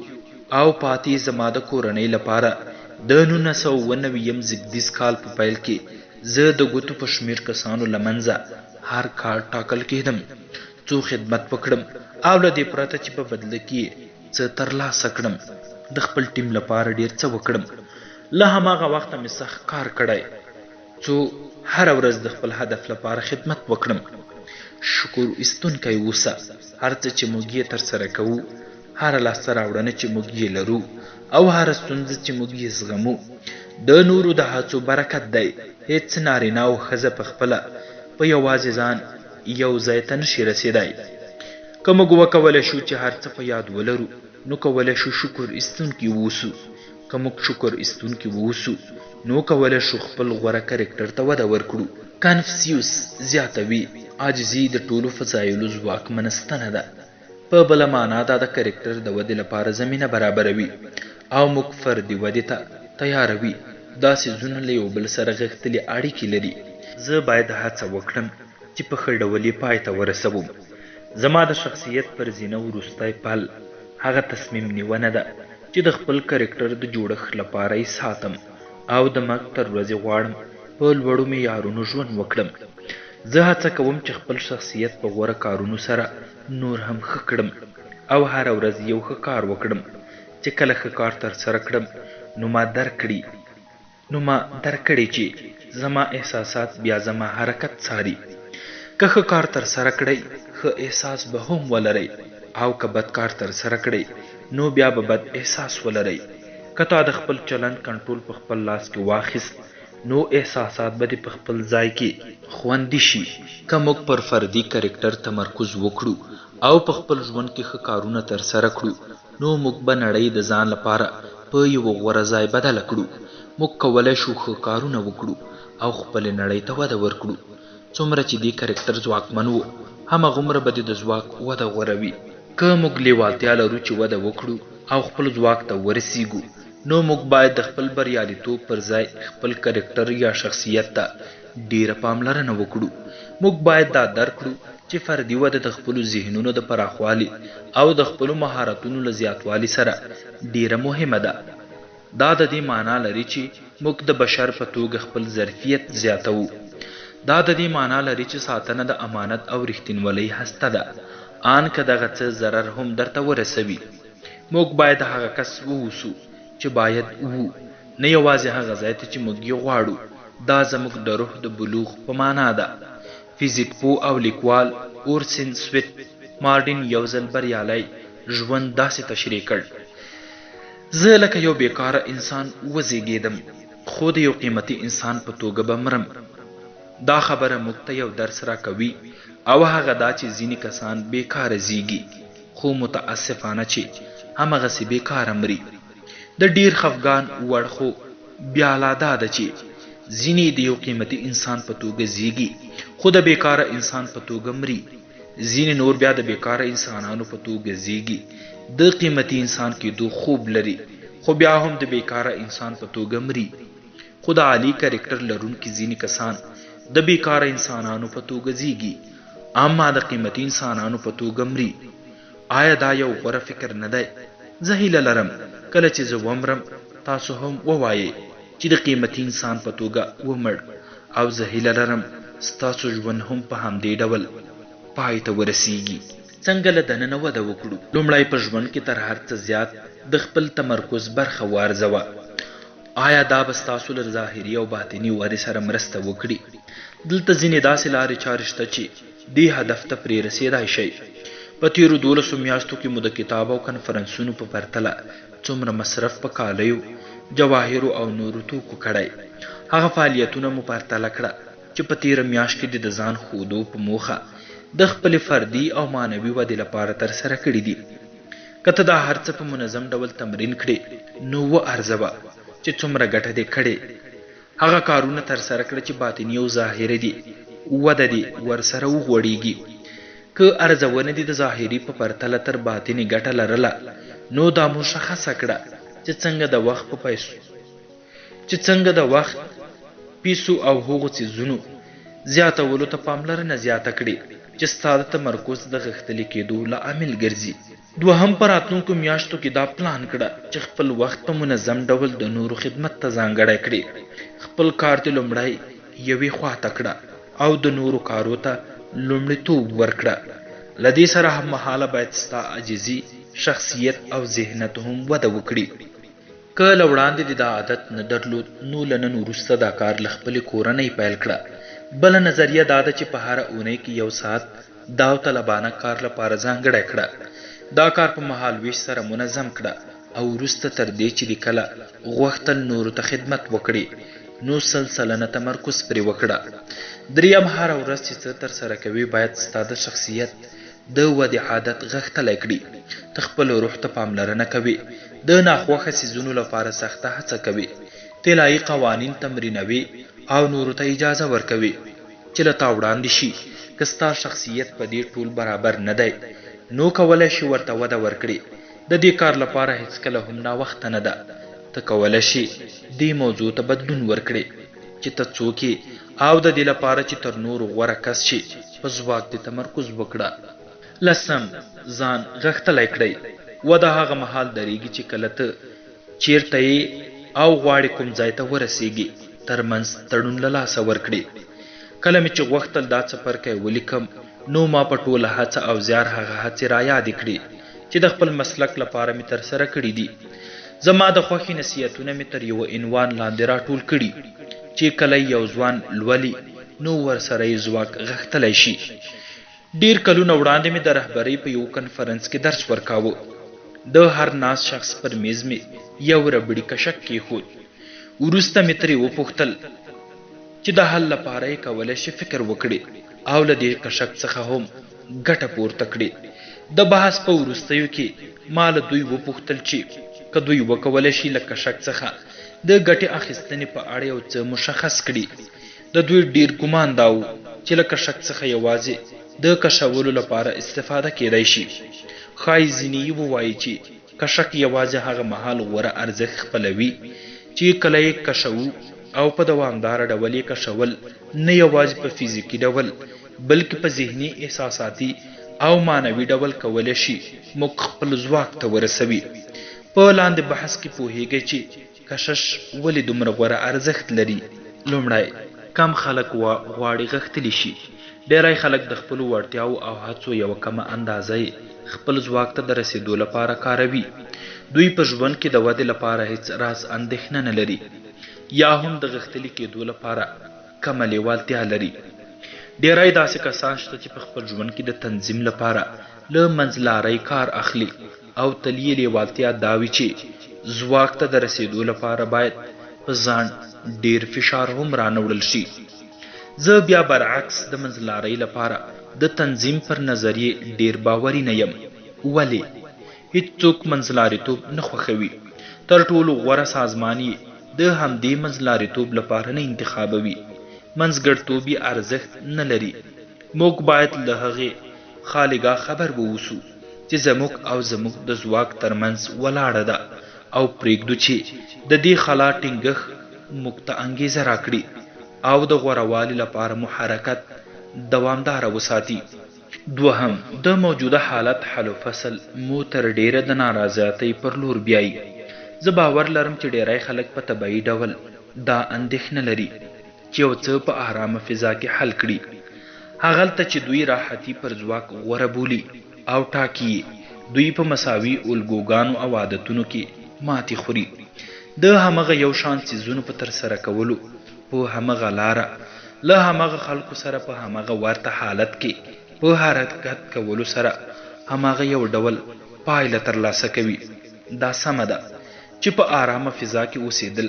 او پاتې زما د کورنۍ لپاره د 1997 یم زیږدیز کال په پیل کې زه د ګوتو په شمیر کسانو له منځه هر کال ټاکل کیدم څو خدمت وکړم او له دې پرته چې په بدله کې یې څه ترلاسه کړم د خپل ټیم لپاره ډیر څه وکړم. له هماغه وخته مې سخت کار کړی څو هره ورځ د خپل هدف لپاره خدمت وکړم. شکر ایستونکی اوسه، هر څه چې موږ یې ترسره کوو، هره لاسته راوړنه چې موږ یې لرو او هره ستونزه چې موږ یې زغمو، د نورو د هڅو برکت دی. هېڅ نارینه او ښځه په خپله په یوازې ځان یو ځای ته نه شي رسېدای. که موږ وکولی شو چې هر څه په یاد ولرو، نو کولی شو شکر ایستونکي واوسو. که موږ شکر ایستونکي واوسو، نو کولی شو خپل غوره کرکټر ته وده ورکړو. کنفسیوس زیاتوي، عاجزي د ټولو فضایلو ځواکمنه ستنه ده. په بله مانا دا د کرکټر د ودې لپاره زمینه برابروي او موږ فردي ودې ته تیاروي. دا څیزونه له یو بل سره غښتلې اړیکې لري. زه باید هڅه وکړم چې په ښه ډول یې پای ته ورسوم. زما د شخصیت پر زینه وروستی پل هغه تصمیم نیونه ده چې د خپل کرکټر د جوړښت لپاره یې ساتم او د مرګ تر ورځې غواړم په لوړو معیارونو ژوند وکړم. زه هڅه کوم چې خپل شخصیت په غوره کارونو سره نور هم ښه کړم او هره ورځ یو ښه کار وکړم چې کله ښه کار ترسره کړم نو ما درک کړي نو ما درک کړې چې زما احساسات بیا زما حرکت څاري. که ښه کار ترسره کړئ ښه احساس به هم ولرئ او که بد کار ترسره کړئ نو بیا به بد احساس ولرئ. که تا د خپل چلند کنټرول په خپل لاس کې واخیست نو احساسات به دې په خپل ځای کې خوندي شي. که موږ پر فردي کرکټر تمرکز وکړو او په خپل ژوند کې ښه کارونه ترسره کړو، نو موږ به نړۍ د ځان لپاره په یوه غوره ځای بدله کړو. موږ کولای شو ښه کارونه وکړو او خپلې نړۍ ته وده ورکړو. څومره چې دې کرکټر ځواکمن و، همغومره به دې د ځواک وده غوره وي. که موږ لېوالتیا لرو چې وده وکړو او خپل ځواک ته ورسېږو، نو موږ باید د خپل بریالیتوب پر ځای خپل کرکټر یا شخصیت ته ډېره پاملرنه وکړو. موږ باید دا درک کړو چې فردي وده د خپلو ذهنونو د پراخوالي او د خپلو مهارتونو له زیاتوالي سره ډېره مهمه ده. دا د دې مانا لري چې موږ د بشر په توګه خپل ظرفیت زیاتوو. دا د دې مانا لري چې ساتنه د امانت او رښتینولۍ هسته ده، آن که دغه څه ضرر هم درته ورسوي. موږ باید هغه کس واوسو چې باید وو، نه یوازې هغه ځای ته چې موږ یې غواړو. دا زموږ د روح د بلوغ په مانا ده. فزیک پوه او لیکوال اورسن سویت مارډین یو ځل بریالی ژوند داسې تشریح کړ، زه لکه یو بېکاره انسان وزېږېدم، خو د یو قیمتي انسان په توګه به مرم. دا خبره موږ ته یو درس راکوي او هغه دا چې ځینې کسان بېکاره زېږي، خو متاسفانه چې همغسې بېکاره مري. د ډېر خفګان وړ خو بیا لا دا ده چې ځینې د یو قیمتي انسان په توګه زېږي، خو د بېکاره انسان په توګه مري. ځینې نور بیا د بېکاره انسانانو په توګه زېږي، د قیمتي انسان کېدو خوب لري، خو بیا هم د بېکاره انسان په توګه مري. خو د عالي کرکټر لرونکي ځینې کسان د بېکاره انسانانو په توګه زېږي، اما د قیمتي انسانانو په توګه مري. آیا دا یو غوره فکر نه دی؟ زه هیله لرم کله چې زه ومرم تاسو هم ووایئ چې د قیمتي انسان په توګه ومړ او زه هیله لرم ستاسو ژوند هم په همدې ډول پای ته ورسیږي. څنګه له دننه وده وکړو؟ لومړی په ژوند کې تر هر څه زیات د خپل تمرکز برخه وارزوه. آیا دا به ستاسو له ظاهري او باطني ودې سره مرسته وکړي؟ دلته ځینې داسې لارې چارې شته چې دې هدف ته پرې رسېدای شئ. په تېرو دولسو میاشتو کې مو د کتاب او کنفرانسونو په پرتله څومره مصرف په کالیو، جواهرو او نورو توکو کړی؟ هغه فعالیتونه مو پرتله کړه چې په تېره میاشت کې دې د ځان ښودو په موخه د خپلې فردي او معنوي ودې لپاره ترسره کړي دي. که ته دا هر څه په منظم ډول تمرین کړې، نو و ارزوه چې څومره ګټه دې کړې. هغه کارونه ترسره کړه چې باطني او ظاهري دې وده دې ورسره وغوړېږي. که ارزونه دې د ظاهري په پرتله تر باطني ګټه لرله، نو دا مشخصه کړه چې څنګه د وخت په پیسو چې څنګه د وخت، پیسو او هغو څیزونو زیاتولو ته پاملرنه زیاته کړې چې ستا د تمرکز د غښتلي کېدو لامل ګرځي. دوهم، په راتلونکو میاشتو کې دا پلان کړه چې خپل وخت په منظم ډول د نورو خدمت ته ځانګړی کړې. خپل کار دې لومړی یوې خوا ته کړه او د نورو کارو ته لومړیتوب ورکړه. له دې سره هممهاله باید ستا عاجزي، شخصیت او ذهنت هم وده وکړي. که له وړاندې دې دا عادت نه درلود، نو له نن وروسته دا کار له خپلې کورنۍ پیل کړه. بله نظریه دا ده چې په هره اونۍ کې یو ساعت داوطلبانه کار لپاره ځانګړی کړه. دا کار په مهالوېش سره منظم کړه او وروسته تر دې چې دې کله غوښتل نورو ته خدمت وکړې، نو 100% تمرکز پرې وکړه. درېیم، هره ورځ چې څه ترسره کوې باید ستا د شخصیت د ودې عادت غښتلی کړي. ته خپل روح ته پاملرنه کوې، د ناخوښه څیزونو لپاره سخته هڅه کوې، طلایي قوانین تمرینوې او نورو ته اجازه ورکوې چې له تا وړاندې شي. که ستا شخصیت په دې ټول برابر نه دی، نو کولای شې ورته وده ورکړې. د دې کار لپاره هېڅکله هم ناوخته نه ده. ته کولای شې دې موضوع ته بدلون ورکړې چې ته څوک یې او د دې لپاره چې تر نورو غوره کس شې، په ځواک دې تمرکز وکړه. لسم، ځان غښتلی کړئ. وده هغه مهال درېږي چې کله ته چېرته یې او غواړې کوم ځای ته ورسېږې، تر منځ تړون له لاسه ورکړې. کله مې چې غوښتل دا څپرکی ولیکم، نو ما په ټوله هڅه او زیار هغه هڅې رایادې کړې چې د خپل مسلک لپاره مې ترسره کړې دي. زما د خوښې نصیحتونه مې تر یوه عنوان لاندې راټول کړي چې کله یې یو ځوان لولي نو ورسره یې ځواک غښتلی شي. ډېر کلونه وړاندې مې د رهبرۍ په یوه کنفرنس کې درس ورکاوه. د هر ناست شخص پر مېز مې یو ربړي کشک کېښود. وروسته مې ترې وپوښتل. چې د حل لپاره یې کولی شي فکر وکړي او له دې کشک څخه هم ګټه پورته کړي. د بحث په وروستیو کې ما له دوی وپوښتل چې که دوی وکولی شي له کشک څخه د ګټې اخیستنې په اړه یو څه مشخص کړي. د دوی ډېر ګومان دا و چې له کشک څخه یوازې د کشولو لپاره استفاده کېدای شي. ښايي ځینې یې ووايي چې کشک یوازې هغه مهال غوره ارزښت خپلوي چې کله یې کشوو او په دوامداره ډول یې کشول نه یوازې په فزیکي ډول بلکې په ذهني، احساساتي او معنوي ډول کولی شي موږ خپل ځواک ته ورسوي. په لاندې بحث کې پوهیږئ چې کشش ولې دومره غوره ارزښت لري؟ لومړی، کم خلک غواړي غښتلي شي. ډېری خلک د خپلو وړتیاوو او هڅو یوه کمه اندازه یې خپل ځواک ته د رسېدو لپاره کاروي. دوی په ژوند کې د ودې لپاره هېڅ راز اندېښنه نه لري. یا هم د غښتلي کېدو لپاره کمه لېوالتیا لري. ډېری داسې کسان شته چې په خپل ژوند کې د تنظیم لپاره له منځلارۍ کار اخلي او تل یې لېوالتیا دا وي چې ځواک ته د رسېدو لپاره باید په ځان ډېر فشار هم رانه وړل شي. زه بیا برعکس د منځلارۍ لپاره د تنظیم پر نظریې ډېر باوري نه یم. ولې؟ هیڅوک منځلاریتوب نه خوښوي. تر ټولو غوره سازمان یې د همدې منځلاریتوب لپاره نه انتخابوي. منځګړتوب یې ارزښت نه لري. موږ باید له هغې خالیګاه خبر واوسو چې زموږ او زموږ د ځواک تر منځ ولاړه ده او پرېږدو چې د دې خلا ټینګښت موږ ته انګېزه راکړي او د غوره والي لپاره مو حرکت دوامداره وساتي. دوهم، د موجوده حالت حل و فصل مو تر ډېره د ناراضیتۍ پر لور بیايي. زه باور لرم چې ډېری خلک په طبعي ډول دا اندېښنه لري چې یو څه په آرامه فضا کې حل کړي. هغلته چې دوی راحتي پر ځواک غوره بولي او ټاکي یې، دوی په مساوي الګوګانو او عادتونو کې ماتې خوري. د همغه یو شان څیزونو په ترسره کولو، په همغه لاره، له همغه خلکو سره په همغه ورته حالت کې په حرکت کولو سره هماغه یو ډول پایله ترلاسه کوي. دا سمه ده چې په آرامه فضا کې اوسېدل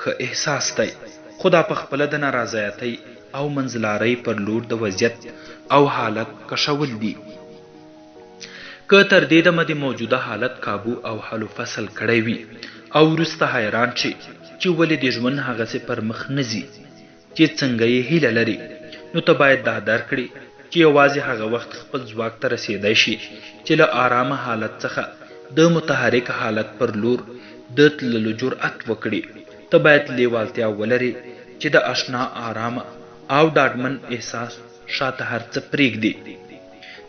ښه احساس دی، خو دا پخپله د ناراضایتۍ او منځلارۍ پر لور د وضعیت او حالت کشول دي. که تر دې دمه دې موجوده حالت کابو او حل و فصل کړی وي او وروسته حیران شې چې ولې دې ژوند هغسې پر مخ نه ځي چې څنګه یې هیله لرې، نو ته باید دا درک کړې چې یوازې هغه وخت خپل ځواک ته رسېدای شې چې له آرامه حالت څخه د متحرک حالت پر لور د تللو جرئت وکړې. ته باید لېوالتیا ولرې چې د اشنا، آرامه او ډاډمن احساس شاته هر څه پرېږدې.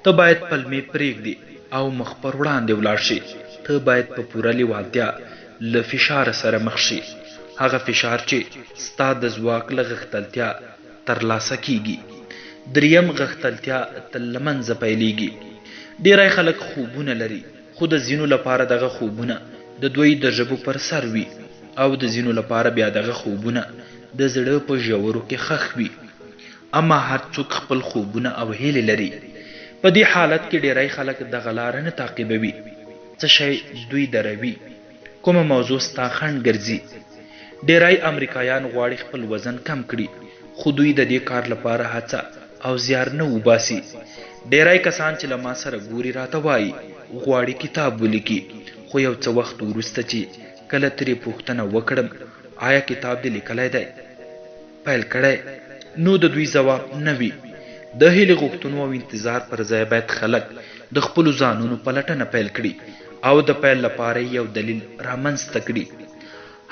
ته باید پلمې پرېږدې او مخ پر وړاندې ولاړ شې. ته باید په پوره لېوالتیا له فشاره سره مخ شې، هغه فشار چې ستا د ځواک له غښتلتیا ترلاسه کېږي. درېیم، غښتلتیا تل له منځه پیلېږي. ډېری خلک خوبونه لري، خو د ځینو لپاره دغه خوبونه د دوی د ژبو پر سر وي او د ځینو لپاره بیا دغه خوبونه د زړه په ژورو کې ښخ وي. اما هر څوک خپل خوبونه او هیلې لري. په دې حالت کې ډیری خلک دغه لاره نه تعقیبوي. څه شی دوی دروي؟ کومه موضوع ستا خنډ ګرځي؟ ډیری امریکایان غواړي خپل وزن کم کړي، خو دوی د دې کار لپاره هڅه او زیار نه وباسي. ډیری کسان چې له ما سره ګوري راته وايي، غواړي کتاب ولیکي، خو یو څه وخت وروسته چې کله ترې پوښتنه وکړم، آیا کتاب دې لیکلی دی؟ پیل کړی نو د دوی ځواب نه وي. د هیلې غوښتنو او انتظار پر ځای باید خلک د خپلو ځانونو پلټنه پیل کړي او د پیل لپاره یې یو دلیل رامنځته کړي.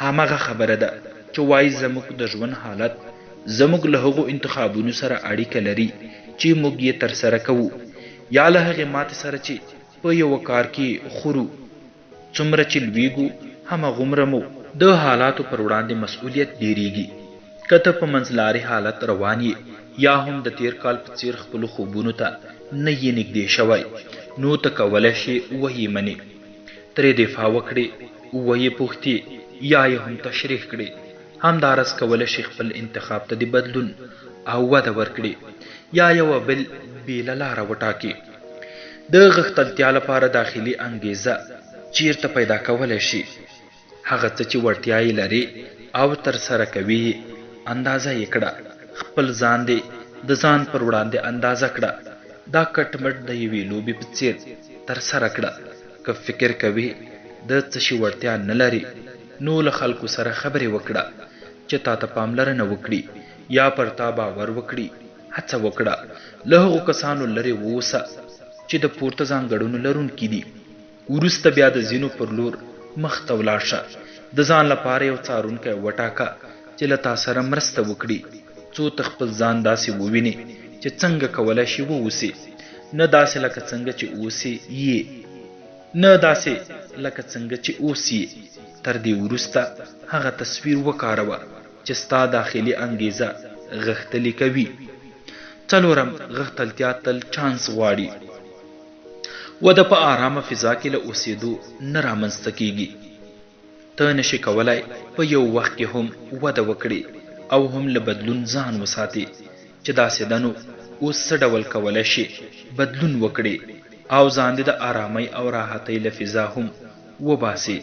همغه خبره ده چې وایي زموږ د ژوند حالت زموږ له هغو انتخابونو سره اړیکه لري چې موږ یې ترسره کوو یا له هغې ماتې سره چې په یوه کار کې یې خورو. څومره چې لویږو همغومره مو د حالاتو پر وړاندې مسؤلیت ډیریږي. که ته په منځلاري حالت روان یې یا هم د تیر کال په څیر خپلو خوبونو ته نه یې نږدې شوی نو ته کولی شې ویې منې، ترې دفاع وکړې، ویې پوښتې یا یې هم تشریح کړې. همداراز کولی شې خپل انتخاب ته دې بدلون او وده ورکړې یا یوه بل بیله لاره وټاکې. د غښتلتیا لپاره داخلي انګېزه چېرته پیدا کولی شې؟ هغه څه چې وړتیا یې لرې او ترسره کوې یې، اندازه یې کړه. خپل ځان دې د ځان پر وړاندې اندازه کړه. دا کټ مټ د یوې لوبې په څېر ترسره کړه. که فکر کوې د څه شي وړتیا نه لرې، نو له خلکو سره خبرې وکړه چې تا ته پاملرنه وکړي یا پر تا باور وکړي. هڅه وکړه له هغو کسانو لرې واوسه چې د پورته ځانګړنو لرونکي دي. وروسته بیا د ځینو پر لور مخ ته ولاړ شه. د ځان لپاره یو څارونکی وټاکه چې له تا سره مرسته وکړي څو ته خپل ځان داسې ووینې چې څنګه کولای شې واوسې، نه داسې لکه څنګه چې اوس یې. نه داسې لکه څنګه چې اوس یې. تر دې وروسته هغه تصویر وکاروه چې ستا داخلي انګېزه غښتلې کوي. څلورم، غښتلتیا تل چانس غواړي. وده په آرامه فضا کې له اوسېدو نه رامنځته کېږي. ته نه شې کولای په یو وخت کې هم وده وکړې او هم له بدلون ځان وساتې. چې داسې ده نو اوس څه ډول کولای شې بدلون وکړې او ځان دې د آرامۍ او راحتۍ له فضا هم وباسې.